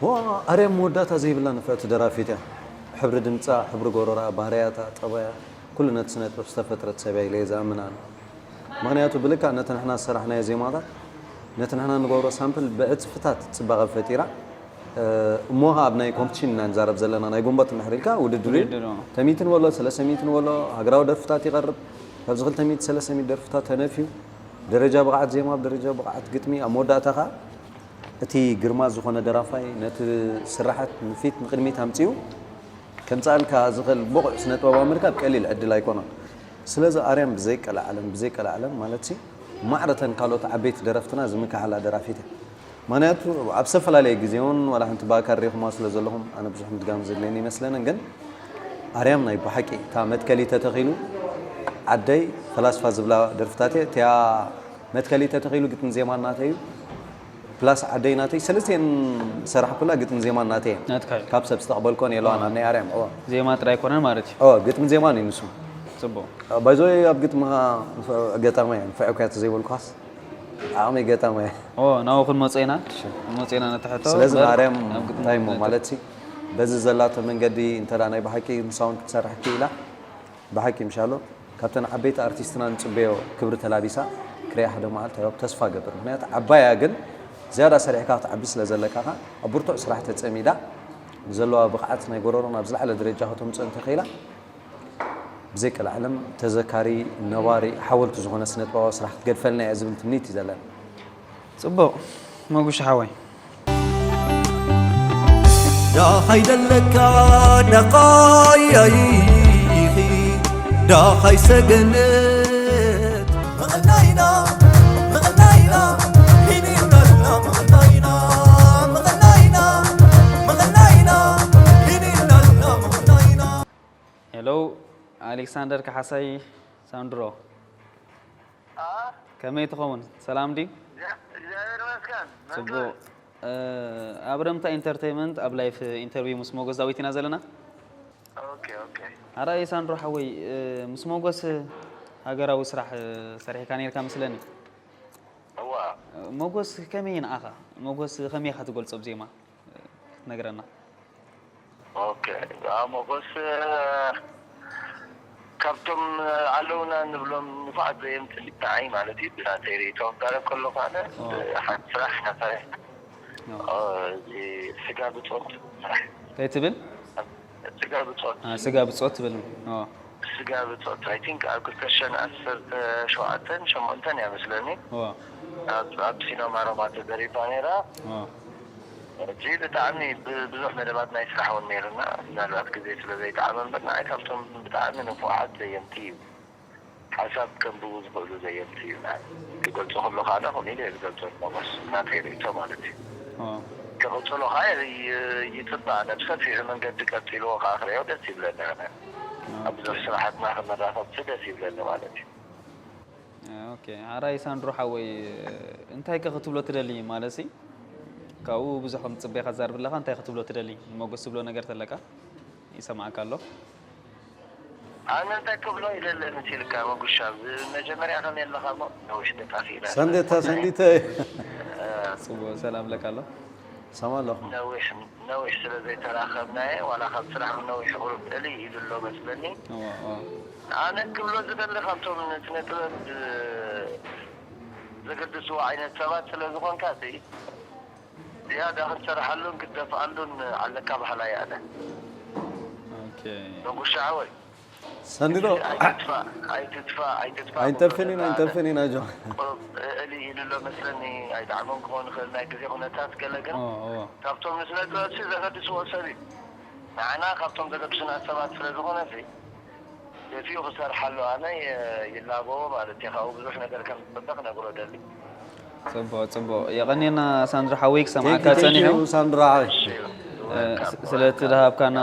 ዋ፣ ኣርያም መወዳእታ ዘይብላ ንፍዕቲ ደራፊት እያ። ሕብሪ ድምጻ፣ ሕብሪ ጎረራ፣ ባህርያታ፣ ጠባያ፣ ኩሉ ነቲ ስነ ጥበብ ዝተፈጥረት ሰብ እያ ኢለ እየ ዝኣምን ኣነ። ምኽንያቱ ብልክዕ ነቲ ንሕና ዝሰራሕናዮ ዜማታት፣ ነቲ ንሕና ንገብሮ ሳምፕል ብዕጽፍታት ጽባቐ ፈጢራ፣ እ፣ እሞ ኸኣ ኣብ ናይ ኮምፒቲሽን ኢና ንዛረብ ዘለና፣ ናይ ጉንበት እንድሕር ኢልካ ውድድር እዩ። ውድድር፣ ኦ። ክልተ ሚእትን ወሎ፣ ሰለስተ ሚእትን ወሎ ሃገራዊ ደርፍታት ይቐርብ። ካብዚ ክልተ ሚእቲ ሰለስተ ሚእቲ ደርፍታት ተነፍዩ፣ ደረጃ ብቕዓት ዜማ፣ ደረጃ ብቕዓት ግጥሚ፣ ኣብ መወዳእታ ኸኣ እቲ ግርማ ዝኾነ ደራፋይ ነቲ ስራሓት ንፊት ንቕድሚት ኣምጺኡ ከምጽኣልካ ዝኽእል ብቑዕ ስነ ጥበባዊ ምርካብ ቀሊል ዕድል ኣይኮነን። ስለዚ ኣርያም ብዘይቀልዓለም፣ ብዘይቀልዓለም ማለትሲ ማዕረተን ካልኦት ዓበይቲ ደረፍትና ዝምክሓላ ደራፊት እያ። ምኽንያቱ ኣብ ዝተፈላለየ ግዜ እውን ዋላ ሓንቲ ብኣካል ሪኢኹማ ስለ ዘለኹም ኣነ ብዙሕ ምድጋም ዘድልየኒ ይመስለንን፣ ግን ኣርያም ናይ ብሓቂ እታ መትከሊ ተተኺሉ ዓደይ ፈላስፋ ዝብላ ደርፍታት እየ እቲኣ መትከሊ ተተኺሉ ግጥሚ ዜማ ናተይ እዩ። ፕላስ ዓደይ ናተይ ሰለስቲኤን ዝሰራሕኩላ ግጥሚ ዜማ ናተይ እየ። ናትካ እዩ። ካብ ሰብ ዝተቐበልኮን የለዋን ኣብ ናይ ኣርያም። እዎ። ዜማ ጥራይ ኣይኮነን ማለት እዩ። እዎ፣ ግጥሚ ዜማን እዩ ንሱ። ጽቡቕ። ባይዞ ኣብ ግጥምኻ ገጣማይ እየ። ንፍዕ እኮ እያ ተዘይበልኳስ ዓቕመይ ገጣማይ እየ። ኦ፣ ናብኡ ክንመጽእ ኢና። ክንመጽእ ኢና ነቲ ሕቶ። ስለዚ እምበር ንኣርያም ኣብ ግጥሚ እንታይ እሞ ነጥብ። ማለት ሲ በዚ ዘላቶ መንገዲ እንተ ደኣ ናይ ብሓቂ ንሳውን ክትሰርሕ ክኢላ ብሓቂ ምሻሎ ካብተን ዓበይቲ ኣርቲስትና ንጽበዮ ክብሪ ተላቢሳ ክሪኣ ሓደ መዓልቲ ያው ተስፋ ገብር። ምኽንያቱ ዓባያ ግን ዝያዳ ሰሪሕካ ክትዓቢ ስለ ዘለካ ኸኣ ኣብ ብርቱዕ ስራሕ ተጸሚዳ ብዘለዋ ብቕዓት ናይ ጎረሮ ናብ ዝለዓለ ደረጃ ከተምጽኦ እንተኽኢላ ብዘይቀልዓለም ተዘካሪ ነባሪ ሓወልቲ ዝኾነ ስነ ጥበባዊ ስራሕ ክትገድፈልና እያ ዝብል ትምኒት እዩ ዘለኒ። ጽቡቕ መጉሻ ሓወይ። ዳኻይ ደለካ ዳኻይ ኣይኺ ዳኻይ ሰገነት መቐናይና መቐናይና ሂኒናልና መቐናይና መቐናይና መቐናይና ሂኒናልና መቐናይና። ሄሎ ኣሌክሳንደር ካሓሳይ ሳንድሮ፣ ከመይ ትኸውን? ሰላም ድዩ? እግዚኣብሔር ይመስገን። ጽቡቕ። እ፣ ኣብ ረምታ ኢንተርቴይመንት ኣብ ላይፍ ኢንተርቪው ምስ ሞጎስ ዳዊት ኢና ዘለና። ኦኬ ኦኬ። ኣራይ ሳንድሮ ሓወይ፣ እ፣ ምስ ሞጎስ ሃገራዊ ስራሕ፣ እ፣ ሰሪሕካ ነይርካ መስለኒ። ሞጎስ ከመይ ንዓኻ? ሞጎስ ከመይ ኢኻ ትገልጾ ብዜማ? ክትነግረና። ኦኬ፣ ሞጎስ ካብቶም ኣለውና ንብሎም ንፉዓት ዘየምቲ ንዓይ ማለት እዩ። ብናተይ ርእይቶ ክዛረብ ከለኹ ኣነ ሓንቲ ስራሕ ናሳይ እዚ ስጋ ብፆት ስራሕ እንታይ ትብል? ስጋ ብፆት ስጋ ብፆት ትብል። ስጋ ብፆት I think ኣብ ክልተ ሽሕን ዓሰርተ ሸውዓተን ሸሞንተን እያ መስለኒ ኣብ ሲኖማ ሮማ ተደሪፋ ነይራ። ሕጂ ብጣዕሚ ብዙሕ መደባት ናይ ስራሕ እውን ነይርና ምናልባት ግዜ ስለ ዘይጠዓመ እምበር ንዓይ ካብቶም ብጣዕሚ ንፉዓት ዘየምቲ እዩ። ሓሳብ ከንብቡ ዝኽእሉ ዘየምቲ እዩ። ክገልፆ ከሎ ከዓ ከምኡ ኢለ ዝገልፆ ሞጎስ ናተይ ርእይቶ ማለት እዩ። ክቕፅሎ ከዓ ይፅባእ ነብሰፊሑ መንገዲ ቀፂልዎ ከዓ ክሪኦ ደስ ይብለኒ። ኣብ ብዙሕ ስራሕትና ክመራኸብቲ ደስ ይብለኒ ማለት እዩ። ኦኬ፣ ኣራይ ሳንድሮ ሓወይ እንታይ ከ ክትብሎ ትደሊ? ማለትሲ ካብኡ ብዙሕ ከም ትፅበይ ከዛርብ ኣለካ እንታይ ክትብሎ ትደሊ? ንሞጎስ ትብሎ ነገር ተለካ ይሰማዕካ ኣሎ። ኣነ እንታይ ክብሎ ኢለለ ምስ ኢልካ መጉሻ መጀመርያ ከመይ ኣለካ ሞ ነዊሕ ተጣፊእና ሰንደታ ሰንዲተ ፅቡቅ ሰላም ለካ ኣሎ። ሰማ ኣለኹ ነዊሕ ነዊሕ ስለ ዘይተራኸብናየ ዋላ ካብ ስራሕ ነዊሕ ቁሩብ ልዕሊ ኢሉ ኣሎ መስለኒ። ኣነ ክብሎ ዝደሊ ካብቶም ንስነ ጥበብ ዘገድስዎ ዓይነት ሰባት ስለ ዝኾንካ ዝያዳ ክትሰርሓሉን ክትደፍኣሉን ኣለካ በሃላይ ኣነ። ኦኬ። መጉሻ ሓወይ ሰንዲዶ ኣይትጥፋእ ኣይትጥፋእ ኣይትጥፋእ ኣይንጠፍን ኢና ኣይንጠፍን ኢና ጆ ቁሩብ እሊ ኢሉ ኣሎ መስለኒ። ኣይጣዕሞም ክኾን ይኽእል ናይ ግዜ ኩነታት ገለ ግን ኦ፣ ኦ። ካብቶም ንስነ ጥበብሲ ዘገድስዎ ሰብ እዩ። ንዓና ካብቶም ዘገድሱና ሰባት ስለ ዝኾነ ሲ ደፊኡ ክሰርሓሉ ኣነ ይላበዎ ማለት እዩ። ካብኡ ብዙሕ ነገር ከም ዝፅበ ክነግሮ ደሊ። ፅቡቅ ፅቡቅ የቀንየና ሳንድራ ሓወይ ክሰማዕካ Thank you, thank ፀኒሑ you፣ ሳንድራ ሓወይ። እ፣ ስ- ስለቲ ዝሃብካና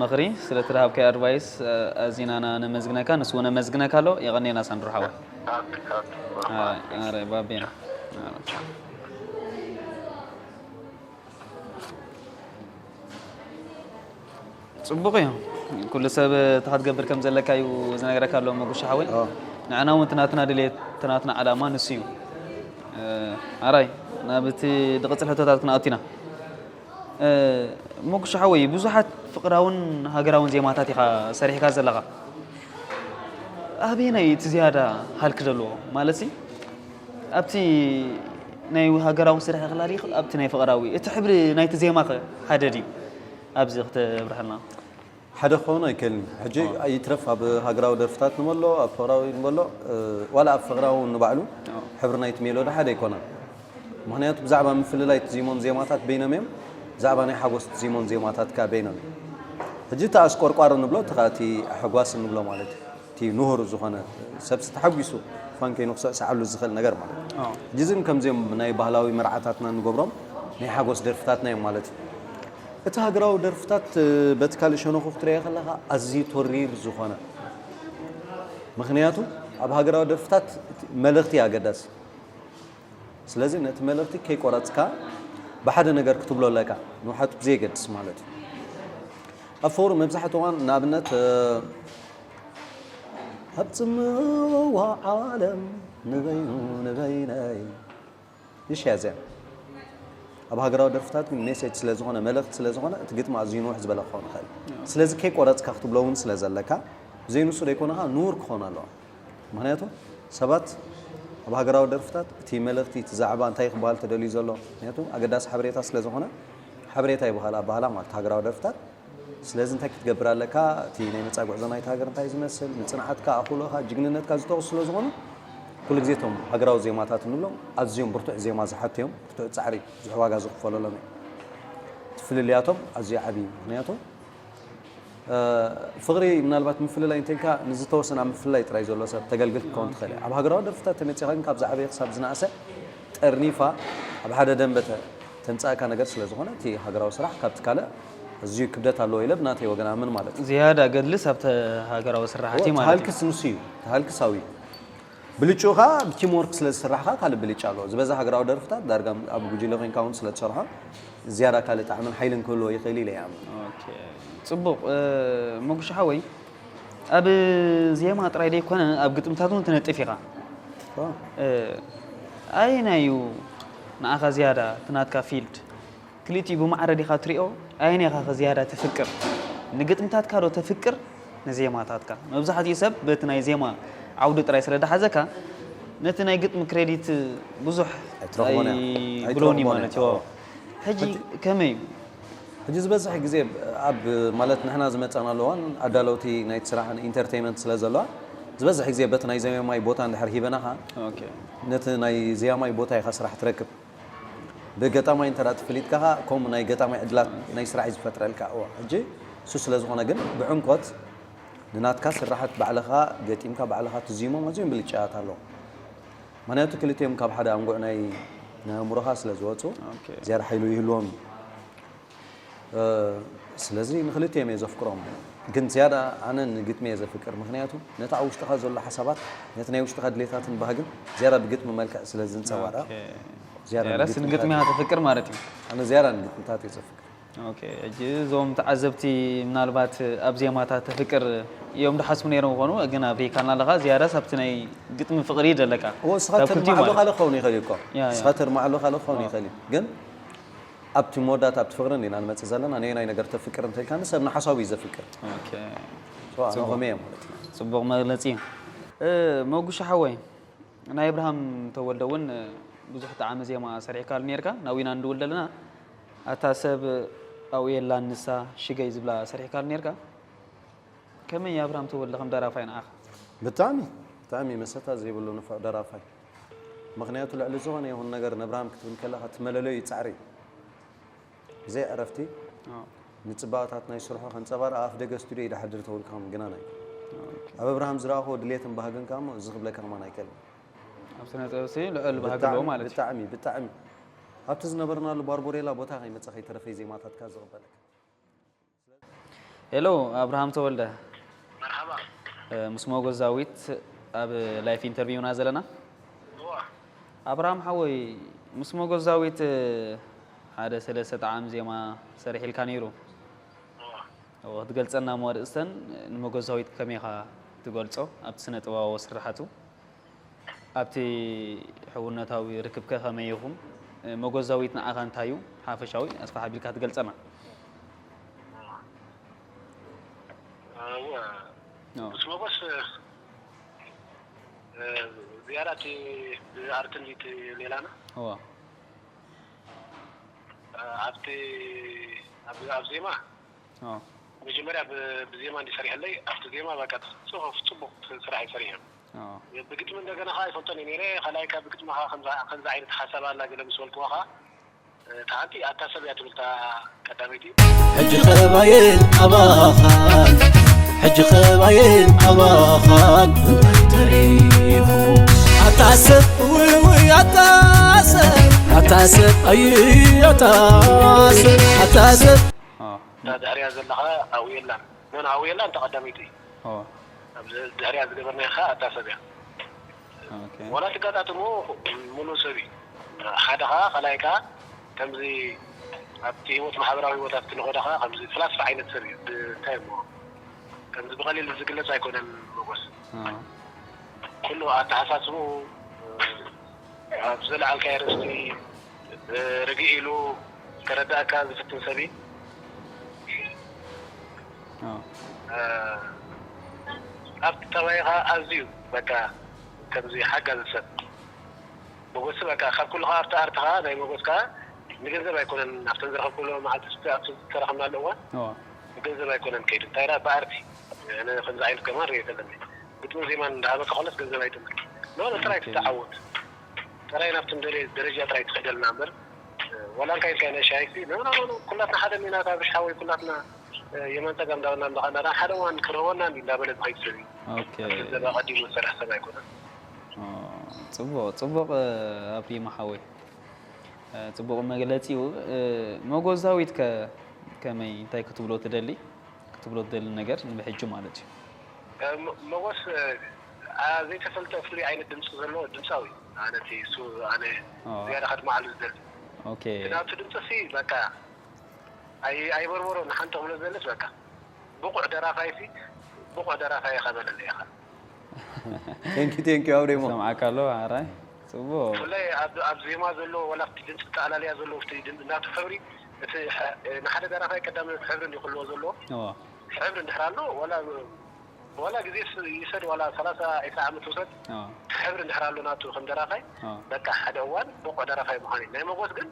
ምኽሪ ስለቲ ዝሃብካዮ ኣድቫይስ እ፣ ኣዚና ኢና ነመስግነካ ንሱ እውን ነመስግነካ ኣሎ። የቀንየና ሳንድራ ሓወይ። ኣረ ባቤና። ፅቡቕ እዩ። ኩሉ ሰብ እንታይ ክትገብር ከም ዘለካ እዩ ዝነግረካ ኣሎ መጉሻ ሓወይ። ንዕና እውን ትናትና ድሌት ትናትና ዓላማ ንሱ እዩ። ኣራይ ናብ እቲ ድቕፅል ሕቶታት ክንኣቱ ኢና። መጉሻ ሓወይ ብዙሓት ፍቕራውን ሃገራውን ዜማታት ኢኻ ሰሪሕካ ዘለኻ። ኣበየናይ እቲ ዝያዳ ሃልኪ ዘለዎ ማለት ኣብቲ ናይ ሃገራዊ ስራሕ ክላሊ ኣብቲ ናይ ፍቕራዊ እቲ ሕብሪ ናይቲ ዜማ ከ ሓደ ድዩ? ኣብዚ ክተብርሃልና። ሓደ ክኸውን ኣይክእልን። ሕጂ ይትረፍ ኣብ ሃገራዊ ደርፍታት ንበሎ ኣብ ፍቕራዊ ንበሎ ዋላ ኣብ ፍቕራዊ ንባዕሉ ሕብሪ ናይቲ ሜሎዲ ሓደ ኣይኮነን። ምክንያቱ ብዛዕባ ምፍልላይ ትዚሞም ዜማታት በይኖም እዮም። ብዛዕባ ናይ ሓጎስ ትዚሞም ዜማታት ከ በይኖም እዮም። ሕጂ እቲ ኣስቆርቋሪ ንብሎ እቲ ከኣ እቲ ኣሕጓስ ንብሎ ማለት እዩ። እቲ ንሁር ዝኾነ ሰብ ተሓጒሱ ፋን ከይኑ ክስዕስዓሉ ዝኽእል ነገር ማለት እዩ። ሕጂ እዚም ከምዚኦም ናይ ባህላዊ መርዓታትና ንገብሮም ናይ ሓጎስ ደርፍታትና እዮም ማለት እዩ። እቲ ሃገራዊ ደርፍታት በቲ ካልእ ሸነኹ ክትሪኦ ከለኻ ኣዝዩ ተሪር ዝኾነ ምክንያቱ ኣብ ሃገራዊ ደርፍታት መልእኽቲ ኣገዳሲ ስለዚ ነቲ መልእኽቲ ከይቆረፅካ ብሓደ ነገር ክትብሎ ኣለካ ንውሓቱ ብዘየገድስ ማለት እዩ ኣብ ፍቕሪ መብዛሕትኡ እዋን ንኣብነት ኣብ ፅምዋ ዓለም ንበይኑ ንበይነይ ይሽያ እዚኣ ኣብ ሃገራዊ ደርፍታት ግን ሜሴጅ ስለ ዝኾነ መልእኽቲ ስለ ዝኾነ እቲ ግጥሚ ኣዝዩ ንውሕ ዝበለ ክኸውን ይኽእል ስለዚ ከይቆረፅካ ክትብሎ እውን ስለ ዘለካ ብዘይንሱ ደይኮነኻ ንውር ክኾን ኣለዎ ምኽንያቱ ሰባት ኣብ ሃገራዊ ደርፍታት እቲ መልእኽቲ እቲ ዛዕባ እንታይ ክበሃል ተደልዩ ዘሎ ምኽንያቱ ኣገዳሲ ሓበሬታ ስለ ዝኾነ ሓበሬታ ይበሃል ኣባህላ ማለት ሃገራዊ ደርፍታት ስለዚ እንታይ ክትገብር ኣለካ እቲ ናይ መፃ ጉዕዞ ናይቲ ሃገር እንታይ ዝመስል ንፅንዓትካ ኣኽእሎኻ ጅግንነትካ ዝተወሱ ስለ ዝኾኑ ኩሉ ግዜ እቶም ሃገራዊ ዜማታት እንብሎም ኣዝዮም ብርቱዕ ዜማ ዝሓቱ እዮም ብርቱዕ ፃዕሪ ብዙሕ ዋጋ ዝኽፈለሎም እዮም እቲ ፍልልያቶም ኣዝዩ ዓብዪ ምኽንያቱ ፍቕሪ ምናልባት ምፍልላይ እንተልካ ንዝተወሰነ ኣብ ምፍልላይ ጥራይ ዘሎ ሰብ ተገልግል ክትከውን ትኽእል እያ ኣብ ሃገራዊ ደርፍታት ተመፂኻ ግን ካብ ዝዓበየ ክሳብ ዝነኣሰ ጠርኒፋ ኣብ ሓደ ደንበ ተምፃእካ ነገር ስለ ዝኾነ እቲ ሃገራዊ ስራሕ ካብቲ ካልእ ኣዝዩ ክብደት ኣለዎ ኢለ ብናተይ ወገን ኣምን ማለት እዩ ዝያዳ ገድልስ ኣብተ ሃገራዊ ስራሕቲ ማለት እዩ ተሃልክስ ንሱ እዩ ተሃልክስ ኣው እዩ ብልጭኡ ከዓ ብቲም ወርክ ስለ ዝስራሕ ከዓ ካልእ ብልጫ ኣለዎ ዝበዛ ሃገራዊ ደርፍታት ዳርጋ ኣብ ጉጅለ ኮይንካ እውን ስለ ትሰርሖ ዝያዳ ካልእ ጣዕምን ሓይልን ክህልዎ ይኽእል ኢለ ይኣምን ኦኬ፣ ፅቡቕ መጉሻ ሓወይ ኣብ ዜማ ጥራይ ዘይኮነ ኣብ ግጥምታት እውን ትነጥፍ ኢኻ ኣየናይ እዩ ንኣኻ ዝያዳ እቲ ናትካ ፊልድ ክልቲኡ ብማዕረ ዲኻ ትሪኦ? ኣየናይ ኢኻ ዝያዳ ተፍቅር? ንግጥምታትካ ዶ ተፍቅር ንዜማታትካ? መብዛሕትኡ ሰብ በቲ ናይ ዜማ ዓውዲ ጥራይ ስለ ዝሓዘካ ነቲ ናይ ግጥሚ ክሬዲት ብዙሕ ኣይትረኽቦን እያ። ኣይብሎን እዩ ኣይትረኽቦን ማለት እዩ። እያ። ሕጂ ከመይ እዩ? ሕጂ ዝበዝሕ ግዜ ኣብ ማለት ንሕና ዝመጻናሉ እዋን ኣዳለውቲ ናይቲ ስራሕ ኢንተርቴይመንት ስለ ዘለዋ ዝበዝሕ ግዜ በቲ ናይ ዜማይ ቦታ እንድሕር ሂበናኻ ኦኬ። ነቲ ናይ ዜማይ ቦታ ኢኻ ስራሕ ትረክብ። ብገጣማይ እንተ ደኣ ተፈሊጥካ ኸኣ ከምኡ ናይ ገጣማይ ዕድላት ናይ ስራሕ እዩ ዝፈጥረልካ። እዋ ሕጂ እሱ ስለ ዝኾነ ግን ብዕምቆት ንናትካ ስራሓት ባዕልኻ ገጢምካ ባዕልኻ ትዝይሞም ኣዝዮም ብልጫያት ኣለዉ። ምኽንያቱ ክልቲኦም ካብ ሓደ ኣንጉዕ ናይ ናይ ኣእምሮኻ ስለ ዝወጹ ኦኬ። ዝያዳ ሓይሉ ይህልዎም እዩ። ስለዚ ንክልቲኦም እየ ዘፍቅሮም። ግን ዝያዳ ኣነ ንግጥሚ እየ ዘፍቅር። ምኽንያቱ ነቲ ኣብ ውሽጥኻ ዘሎ ሓሳባት ነቲ ናይ ውሽጥኻ ድሌታትን ባህግን ዝያዳ ብግጥሚ መልክዕ ስለ ዝንጸባረቕ ዝያዳ ዝያዳስ ንግጥሚ ንግጥምታት እያ ተፍቅር ማለት እዩ። ኣነ ዝያዳ ንግጥምታት እየ ዘፍቅር። ኦኬ፣ ሕጂ እዞም ተዓዘብቲ ምናልባት ኣብ ዜማታት ተፍቅር እዮም ድሓስቡ ነይሮም ይኾኑ፣ ግን ኣብ ሪካና ኣለኻ ዝያዳስ ኣብቲ ናይ ግጥሚ ፍቕሪ እዩ ዘለካ። እዎ ንስኻ ካብ ክልቲኡ ተድማዕሉ ማለት ካልእ ክኸውን ይኽእል እዩ እኮ። ያ፣ ያ። ንስኻ ተድማዕሉ ካልእ ክኸውን ዋ። ይኽእል እዩ። ግን ኣብቲ መወዳእታ ኣብቲ ፍቕሪ እንዲና ንመጽእ ዘለና ነየናይ ነገር ተፍቅር እንተልካኒ ሰብ ንሓሳቡ እዩ ዘፍቅር። ኦኬ። So ኣነ ጽቡቕ። ከምኡ እየ ማለት እዩ። ጽቡቕ መግለጺ እዩ። እ፣ መጉሻ ሓወይ፣ ናይ ኣብርሃም ተወልደ እውን ብዙሕ ጣዕሚ ዜማ ሰሪሕካሉ ነርካ። ናብ ዊና ንድውል ዘለና ኣታ ሰብ ኣውየላን ንሳ ሽገይ ዝብላ ሰሪሕካሉ ነርካ። ከመይ ኣብርሃም ተወልደ ከም ደራፋይ ንዓኻ? ብጣዕሚ ብጣዕሚ መሰታ ዘይብሉ ንፉዕ ደራፋይ። ምኽንያቱ ልዕሊ ዝኾነ ይኹን ነገር ንኣብርሃም ክትብል ከለኻ እቲ መለለዩ ጻዕሪ እዩ። ብዘይ ዕረፍቲ ኣዎ። ንጽባቐታት ናይ ስርሑ ከንጸባርቕ ኣፍ ደገ ስቱድዮ ይድሓድር ተበልካ ግናን ኣይኮነን። ኦኬ። ኣብ ኣብርሃም ዝረኣኽዎ ድሌትን ባህግን ከኣ እሞ እዚ ክብለካ ከማን ኣይክእልን። ኣብ ስነ ጥበብ ሲ ልዑል ባህጊ ኣለዎ ብጣዕሚ ማለት እዩ። ብጣዕሚ ብጣዕሚ ኣብቲ ዝነበርናሉ ባርቦሬላ ቦታ ከይመጸ ከይተረፈ ዜማታትካ ዝቕበለካ። ሄሎ ኣብርሃም ተወልደ። መርሓባ። እ፣ ምስ ሞጎስ ዛዊት ኣብ ላይፍ ኢንተርቪው ኢና ዘለና። እዋ። ኣብርሃም ሓወይ ምስ ሞጎስ ዛዊት ሓደ ሰለስተ ጣዕሚ ዜማ ሰሪሕልካ ነይሩ። እዋ። እዎ፣ ክትገልጸና እሞ ኣርእስተን ንሞጎስ ዛዊት ከመይ ኢኻ ትገልጾ ኣብቲ ስነ ጥበባዊ ስርሓቱ? ኣብቲ ሕውነታዊ ርክብከ ከመይ ኢኹም? ሞጎስ ዛዊት ንዓኻ እንታይ እዩ ሓፈሻዊ ኣስፍሕ ኣቢልካ ትገልጸና? እወ፣ ኦ። ምስ ሞጎስ፣ እ፣ ዝያዳ እቲ ብኣርት እንዲት ሌላና። እወ። እ፣ ኣብቲ፣ ኣብ፣ ኣብ ዜማ፣ ኦ። መጀመርያ ብ-፣ ብዜማ እንዲ ሰሪሐለይ፣ ኣብቲ ዜማ በቃ ጽሑፍ ጽቡቕ ስራሕ እዩ ሰሪሑ። ኦ። ብግጥሚ እንደገና ኸዓ ኣይፈልጦን እየ ነይረ። ካልኣይ ካብ ብግጥሚ ኸዓ ከምዛ፣ ከምዛ ዓይነት ሓሳብ ኣላ ገለ ምስ በልክዋ ኸዓ፣ እታ ሓንቲ ኣታ ሰብ እያ ትብል እታ ቀዳመይቲ። ሕጂ ኸባየን ኣባኻን፣ ሕጂ ኸባየን ኣባኻን ተሪፉ። ኣታ ሰብ፣ ውይ፣ ውይ፣ ኣታ ሰብ፣ ኣታ ሰብ፣ ኣይ፣ ኣታ ሰብ፣ ኣታ ሰብ። ኦ። እታ ድሕሪያ ዘላ ኸዓ ኣብኡ የላን። ኖ፣ ኖ፣ ኣብኡ የላን፣ እታ ቀዳመይቲ። ኦ። ኣብዚ ድሕሪያ ዝገበርናዮ ኸዓ ኣታ ሰብ እያ። ኦኬ። ዋላ ትጋጣጥሞ ሙሉእ ሰብ እዩ። ሓደ ኸዓ፣ ካልኣይ ኸዓ፣ ከምዚ ኣብቲ ህይወት፣ ማሕበራዊ ህይወታት ክንኸዶ ኸዓ፣ ከምዚ ፍላስፋ ዓይነት ሰብ እዩ። ብ-፣ እንታይ እሞ፣ ከምዚ ብቐሊል ዝግለጽ ኣይኮነን ሞጎስ። ኦ። ኩሉ ኣተሓሳስብኡ፣ ኣብ ዘለዓልካዮ ኣርእስቲ ርግእ ኢሉ ከረድኣካ ዝፍትን ሰብ እዩ። ኣዎ። እ፣ ኣብቲ ጠባይ ኸዓ ኣዝዩ በቃ ከምዚ ሓጋዚ ሰብ። ሞጎስ በቃ ካብ ኩሉ ኸዓ ኣብቲ ኣርት ኸዓ ናይ ሞጎስ ኸዓ ንገንዘብ ኣይኮነን፣ ኣብተን ዝረኸብኩሉ መዓልቲ ኣብቲ ዝተራኸብናሉ እዋን ኣዎ። ንገንዘብ ኣይኮነን ከይዱ፣ እንታይ ደኣ ብኣርቲ። ኣነ ከምዚ ዓይነት ከማን ርእየ የለን። ግጥምን ዜማን እንዳሃበካ ኮለስ ገንዘብ ኣይጥምን። ኖ፣ ኖ፣ ጥራይ ኦኬ። ትተዓወት። ጥራይ ናብቲ ንደልዮ ደረጃ ጥራይ ትኸደልና እምበር፣ ዋላ እንታይ ኢልካ ናይ ሻሂ ሲ፣ ኖ፣ ኖ፣ ኖ፣ ኖ፣ ኩላትና ሓደ ሚና፣ ኣብርሽ ሓወይ፣ ኩላትና፣ የማን ጸጋም እንዳበልና፣ እንዳኸድና፣ ሓደ እዋን ክረኽበና እንዲ እንዳበለ ዝኸይድ ሰብ እዩ። ኦኬ። ገንዘብ ኣቐዲሙ ዝሰርሕ ሰብ ኣይኮነን። ኦ፣ ጽቡቕ፣ ጽቡቕ፣ ኣብሪማ ሓወይ። ጽቡቕ መግለጺ እዩ። ሞጎስ ዛዊት ከ ከመይ፣ እንታይ ክትብሎ ትደሊ? ክትብሎ ትደሊ ነገር ንብሕጂ ማለት እዩ። እ፣ ሞ-፣ ሞጎስ፣ እ፣ ኣ፣ ዘይተፈልጠ ፍሉይ ዓይነት ድምፂ ዘለዎ ድምፃዊ እዩ። ኣነ እቲ እሱ፣ ኣነ ኦ። ዝያዳ ከድምዓሉ ዝደሊ። ኦኬ። ግን ኣብቲ ድምፂ ሲ፣ በቃ፣ ኣይ-፣ ኣይበርበሮን፣ ሓንቲ ክብሎ ዝደልስ፣ በቃ፣ ብቑዕ ደራፋይ ሲ፣ ብቑዕ ደራፋይ ኢኻ በለለይ ኢኻ። ቴንኪ፣ ቴንኪ፣ ኣብሬሞ። ሰምዓካ ኣሎ፣ ኣራይ። ጽቡቕ። ብፍላይ ኣብ ኣብ ዜማ ዘሎ ዋላ ኣብቲ ድምፂ ተኣላልያ ዘሎ ኣብቲ ድምፂ ናቱ ሕብሪ እቲ ሐ- ንሓደ ደራፋይ ቀዳምነት ሕብሪ እንዲ ክህልዎ ዘለዎ እዎ። እቲ ሕብሪ እንድሕር ኣሎ ዋላ ዋላ ግዜ ስ- ይሰድ ዋላ ሰላሳ ዒስራ ዓመት ውሰድ እዎ። እቲ ሕብሪ እንድሕር ኣሎ ናቱ ከም ደራፋይ እዎ። በቃ ሓደ እዋን ብቑዕ ደራፋይ ምዃን እዩ። ናይ መጎስ ግን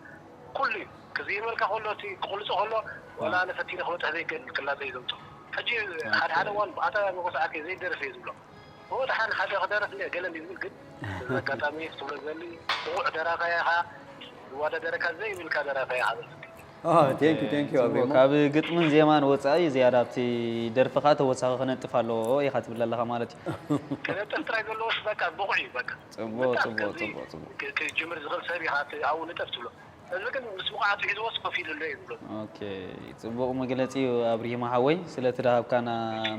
ኩሉ እዩ ክዝይመልካ ከሎ እቲ ክቕልፆ ከሎ ዋላ ኣነ ፈቲነ ክበፅሕ ዘይክእል ቅላፀ እዩ ዘምፅኦ። ሕጂ ሓደ ሓደ እዋን ኣታ መጎስ ዓርከይ ዘይደርፍ እየ ዝብሎ። እዎ ደሓን ሓደ ክደርፍ እንደ ገለ እንዲ ዝብል ግን እዚ ኣጋጣሚ ክትብሎ ዝደሊ ብቑዕ ደራፋይ ኢኻ ዝወዳደረካ ዘይብልካ ደራፋይ ኢኻ ዘፍቲ ቴንክ ዩ ቴንክ ዩ ጽቡቕ። ኣብሪሞ ካብ ግጥምን ዜማን ወጻኢ ዝያዳ ኣብቲ ደርፍኻ ተወሳኺ ክነጥፍ ኣለዎ ኢኻ ትብል ኣለኻ ማለት እዩ። ክነጥፍ ጥራይ ዘለዎስ በቃ ብቑዕ እዩ በቃ ጽቡቕ ብጣዕሚ ጽቡቕ ከምዚ ጽቡቕ ጽቡቕ። ክ- ክጅምር ዝኽእል ሰብ ኢኻ እቲ ኣብኡ ንጠፍ ትብሎ። እዚ ግን ምስ ብቕዓቱ ሒዝዎስ ኮፍ ኢሉ ኣሎ እዩ ዝብሎ። ኦኬ ጽቡቕ መግለጺ እዩ ኣብሪሂማ ሓወይ፣ ስለቲ ደሃብካና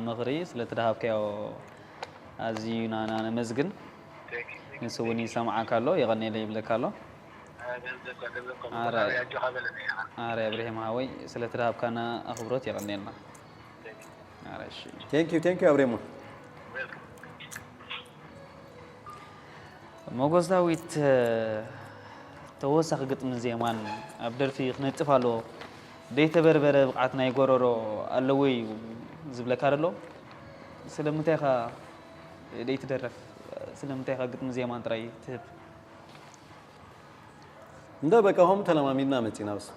ምኽሪ፣ ስለቲ ደሃብካዮ ኣዝዩ ኢና ኢና ነመስግን። ንሱ እውን ይሰምዓካ ኣሎ፣ የቐንየለይ ይብለካ ኣሎ። ገንዘብ ገንዘብ ኣረ። ኣጆኻ በለኒ ኢኻ። ኣረ ኣብሪሂማ ሓወይ ስለቲ ደሃብካና ኣኽብሮት የቐንየልና። ኣረ እሺ። ቴንክ ዩ ቴንክ ዩ ኣብሪሞ ሞጎስ ዳዊት ተወሳኺ ግጥምን ዜማን ኣብ ደርፊ ክነጥፍ ኣለዎ፣ ደይተበርበረ ብቕዓት ናይ ጎረሮ ኣለዎ እዩ ዝብለካ ደሎ። ስለምንታይ ኢኻ ደይትደርፍ? ስለምንታይ ኢኻ ግጥምን ዜማን ጥራይ ትህብ? እንደ በቃ ሆም ተለማሚድና መፂና በስ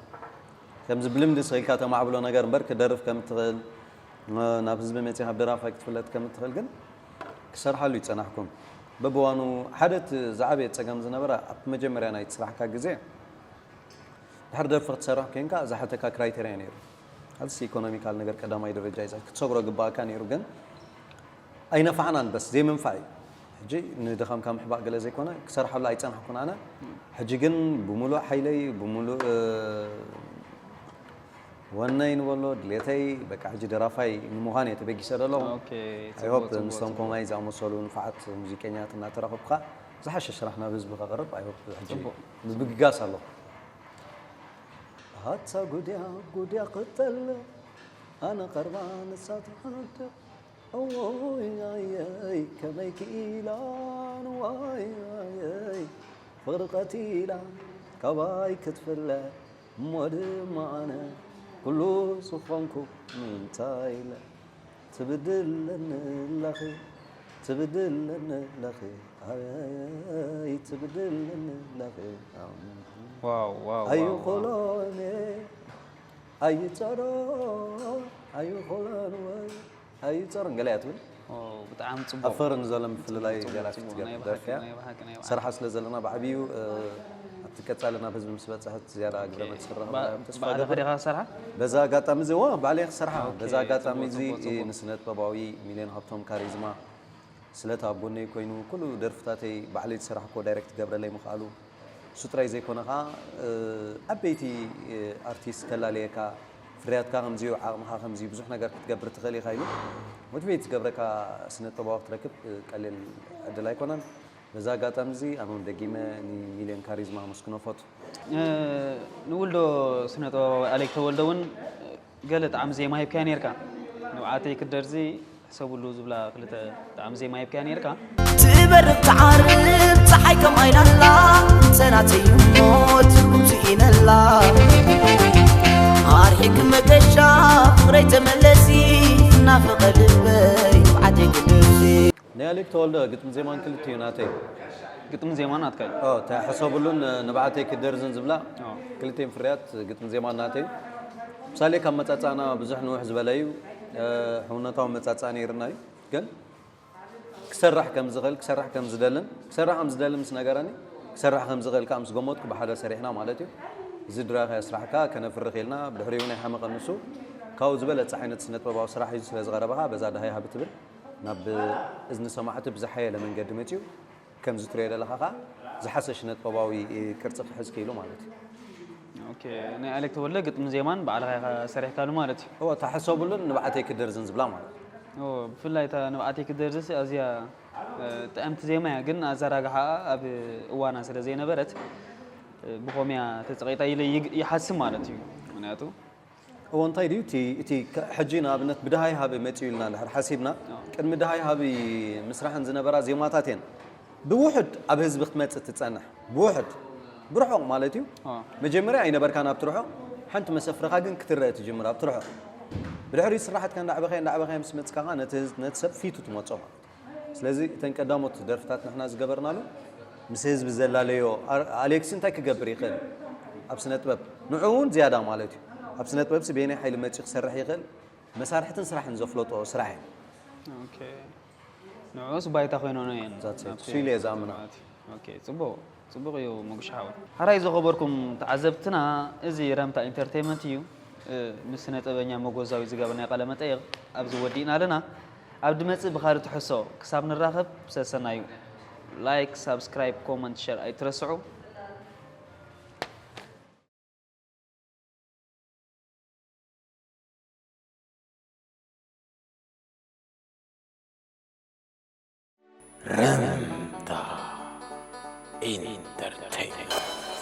ከምዚ ብልምዲ ስኢልካ ተማዕብሎ ነገር እምበር ክደርፍ ከም ትኽእል ናብ ህዝቢ መፂኻ ብደራፋይ ክትፍለጥ ከም ትኽእል ግን ክሰርሓሉ ይፀናሕኩም በብዋኑ ሓደ እቲ ዝዓበየ ፀገም ዝነበረ ኣብ መጀመርያ ናይ ስራሕካ ግዜ ድሕር ደርፊ ክትሰርሕ ኮንካ ዝሓተካ ክራይተርያ ነይሩ ኣብዚ ኢኮኖሚካል ነገር ቀዳማይ ደረጃ ይዛ ክትሰግሮ ግባእካ ነይሩ ግን ኣይነፋዕናን በስ ዘይምንፋዕ እዩ ሕጂ ንድኻምካ ምሕባእ ገለ ዘይኮነ ክሰርሓሉ ኣይፀናሕኩን ኣነ ሕጂ ግን ብምሉእ ሓይለይ ብምሉእ ወነይ ንበሎ ድሌተይ በቃ ሕጂ ደራፋይ ንምዃን እየ ተበጊሰ ዘለኹ ኦኬ፣ ኣይሆፕ ጽቡቕ፣ ጽቡቕ፣ ምስቶም ጽቡቕ። ከምይ ዝኣመሰሉ ንፋዓት ሙዚቀኛት እናተራኸብካ ዝሓሸ ስራሕ ናብ ህዝቢ ከቕርብ ኣይሆፕ ሕጂ ጽቡቕ። ምብግጋስ ኣለኹ ኣታ ጉድያ ጉድያ ክጠልዕ ኣነ ቀርባ ንሳ ትሓድር እዎይ ኣየይ ከመይ ክኢላን ዋይ ኣየይ ፍቕሪ ቀቲላ ካባይ ክትፍለ እሞ ድማ ኣነ ኩሉ ዝኾንኩ ምንታይ ኢለ ትብድለኒ ኣለኺ ትብድለኒ ኣለኺ ኣይ ትብድለኒ ኣለኺ ዋው ዋው ዋው፣ ዋው። ኣይኾሎን ኣይፀሮ ኣይኾሎን ወይ ኣይፀሮን ገለ እያ ትብል ኦ፣ ብጣዕሚ ጽቡቕ። ኣብ ፍቕሪ ንዘሎ ምፍልላይ ጽቡቕ፣ ገላ ጽቡቕ፣ ክትገብር ናይ ብሓቂ፣ ደርፊ እያ ናይ ብሓቂ፣ ናይ ብሓቂ። ሰርሓ ስለ ዘለና ብዓብዩ ኣብቲ ቀፃሊ ናብ ህዝቢ ምስ በፅሐት ዝያዳ ግብረ መልሲ ክረኽብ ባ- እዮም ተስፋ ባዕልኻ ገብር ዲኻ ክሰርሓ? በዛ ኣጋጣሚ እዚ እዋ ባዕለይ ክሰርሓ ኦኬ፣ በዛ ኣጋጣሚ ጽቡቕ፣ እዚ ጽቡቕ፣ ጽቡቕ። ንስነ ጥበባዊ ሚልዮን ሃብቶም ካሪዝማ ስለቲ ኣብ ጎነይ ኮይኑ ኩሉ ደርፍታተይ ባዕለይ ዝሰራሕኮ ዳይሬክት ገብረለይ ምኽኣሉ እሱ ጥራይ ዘይኮነ ከዓ ዓበይቲ ኣርቲስት ከላለየካ ፍርያትካ ከምዚዩ ዓቕምኻ ከምዚዩ ብዙሕ ነገር ክትገብር ትኽእል ኢኻ ኢሉ ሞቲቬት ዝገብረካ ስነ ጥበባዊ ክትረክብ ቀሊል ዕድል ኣይኮነን በዛ ኣጋጣሚ እዚ ኣነ እውን ደጊመ ንሚልዮን ካሪዝማ ኣመስግኖ ፈቱ ንውልዶ ስነ ጥበባዊ ኣሌክ ተወልደ እውን ገለ ጣዕሚ ዜማ ሂብካዮ ነርካ ንብዓተይ ክደርዚ ሕሰብሉ ዝብላ ክልተ ጣዕሚ ዜማ ሂብካዮ ነርካ ትበርቕ ትዓርብ ፀሓይ ከም ኣይናላ ሰናተይ እሞ ትርጉም ስኢነላ ኣርሒቅ መገሻ ፍቕረይ ተመለሲ ናፍቐ ልበይ ብዓደይ ክደርሲ ናይ ኣሌክ ተወልደ ግጥሚ ዜማን ክልቲኡ ናተይ ግጥሚ ዜማ ናትካ እዩ ተሕሰብሉን ንብዓተይ ክደርዝን ዝብላ ኦ። ክልቲን ፍርያት ግጥሚ ዜማን ናተይ ምሳሌ ካብ መፃፃእና ብዙሕ ንውሕ ዝበለ እዩ ሕውነታዊ መፃፃእ ነይርና እዩ ግን ክሰርሕ ከም ዝኽእል ክሰርሕ ከም ዝደልን ክሰርሕ ከም ዝደልን ምስ ነገረኒ ክሰርሕ ከም ዝኽእል ከዓ ምስ ገመጥኩ ብሓደ ሰሪሕና ማለት እዩ እዚ ድራኻ ስራሕካ ከነፍርኽ ኢልና ብድሕሪኡ ናይ ሓመቐ ንሱ ካብኡ ዝበለፀ ዓይነት ስነጥበባዊ ስራሕ እዩ ስለ ዝቐረበኻ በዛ ደሃይ ሃብ ትብል ናብ እዝኒ ሰማዕቲ ብዝሓየለ መንገዲ መፅዩ ከምዚ ትሪኦ ዘለኻ ከዓ ዝሓሸ ስነጥበባዊ ቅርፂ ክሕዝ ክኢሉ ማለት እዩ ኦኬ ናይ ኣሌክ ተወልደ ግጥሚ ዜማን ባዕልኻ ኢኻ ሰሪሕካሉ ማለት እዩ እወ ተሓሰብሉን ንብዓተይ ክደርዝን ዝብላ ማለት እዩ ኦ፣ ብፍላይ እታ ንብዓተይ ክደርዝስ ኣዝያ እ፣ ጥዕምቲ ዜማ እያ ግን ኣዘራግሓኣ ኣብ እዋና ስለ ዘይነበረት እ፣ ብኸምያ ተፀቒጣ ኢለ ይግ- ይሓስብ ማለት እዩ ምክንያቱ እዎ እንታይ ድዩ እቲ እቲ ከ- ሕጂ ንኣብነት ብድሃይ ሃቢ መፅኡ ኢልና ድሕር ሓሲብና ቅድሚ ድሃይ ሃቢ ምስራሕን ዝነበራ ዜማታት እየን ብውሑድ ኣብ ህዝቢ ክትመጽእ ትጸንሕ። ብውሑድ፣ ብርሑቕ ማለት እዩ። اه መጀመርያ ኣይነበርካን ኣብቲ ርሑቕ። ሓንቲ መሰፍርኻ ግን ክትረአ ትጅምር ኣብቲ ርሑቕ። ብድሕሪ ስራሕትካ እንዳዕበኸ እንዳዕበኸ ምስ መጽካ ነቲ ህዝ- ነቲ ሰብ ፊቱ ትመጾ ማለት እዩ። ስለዚ እተን ቀዳሞት ደርፍታት ንሕና ዝገበርናሉ ምስ ህዝቢ ዘላለዮ ኣር- ኣሌክስ እንታይ ክገብር ይኽእል ኣብ ስነ ጥበብ ንዕኡ እውን ዝያዳ ማለት እዩ። ኣብ ስነ ጥበብሲ በየናይ ሓይሊ መጺኡ ክሰርሕ ይኽእል፣ መሳርሕትን ስራሕን ዘፍለጦ ስራሕ እዩ። اوكي ንዑስ ባይታ ኮይኖ ነው የን That's it. እሱ ኢለ እየ ዝኣምኖ። ኦኬ ጽቡቅ ጽቡቅ እዩ። መጉሽ ሓወይ ሓራይ ዝኸበርኩም ተዓዘብትና፣ እዚ ረምታ ኢንተርቴንመንት እዩ። እ፣ ምስ ስነ ጥበበኛ መጎዛዊ ዝገበርናዮ ቃለ መጠይቕ ኣብዚ ወዲእና ኣለና። ኣብ ድመጽእ ብኻልእ ትሕሶ ክሳብ ንራኸብ ሰሰናዩ። ላይክ ሳብስክራይብ ኮመንት ሸር ኣይትረስዑ። ረምታ ኢንተርቴይንመንት።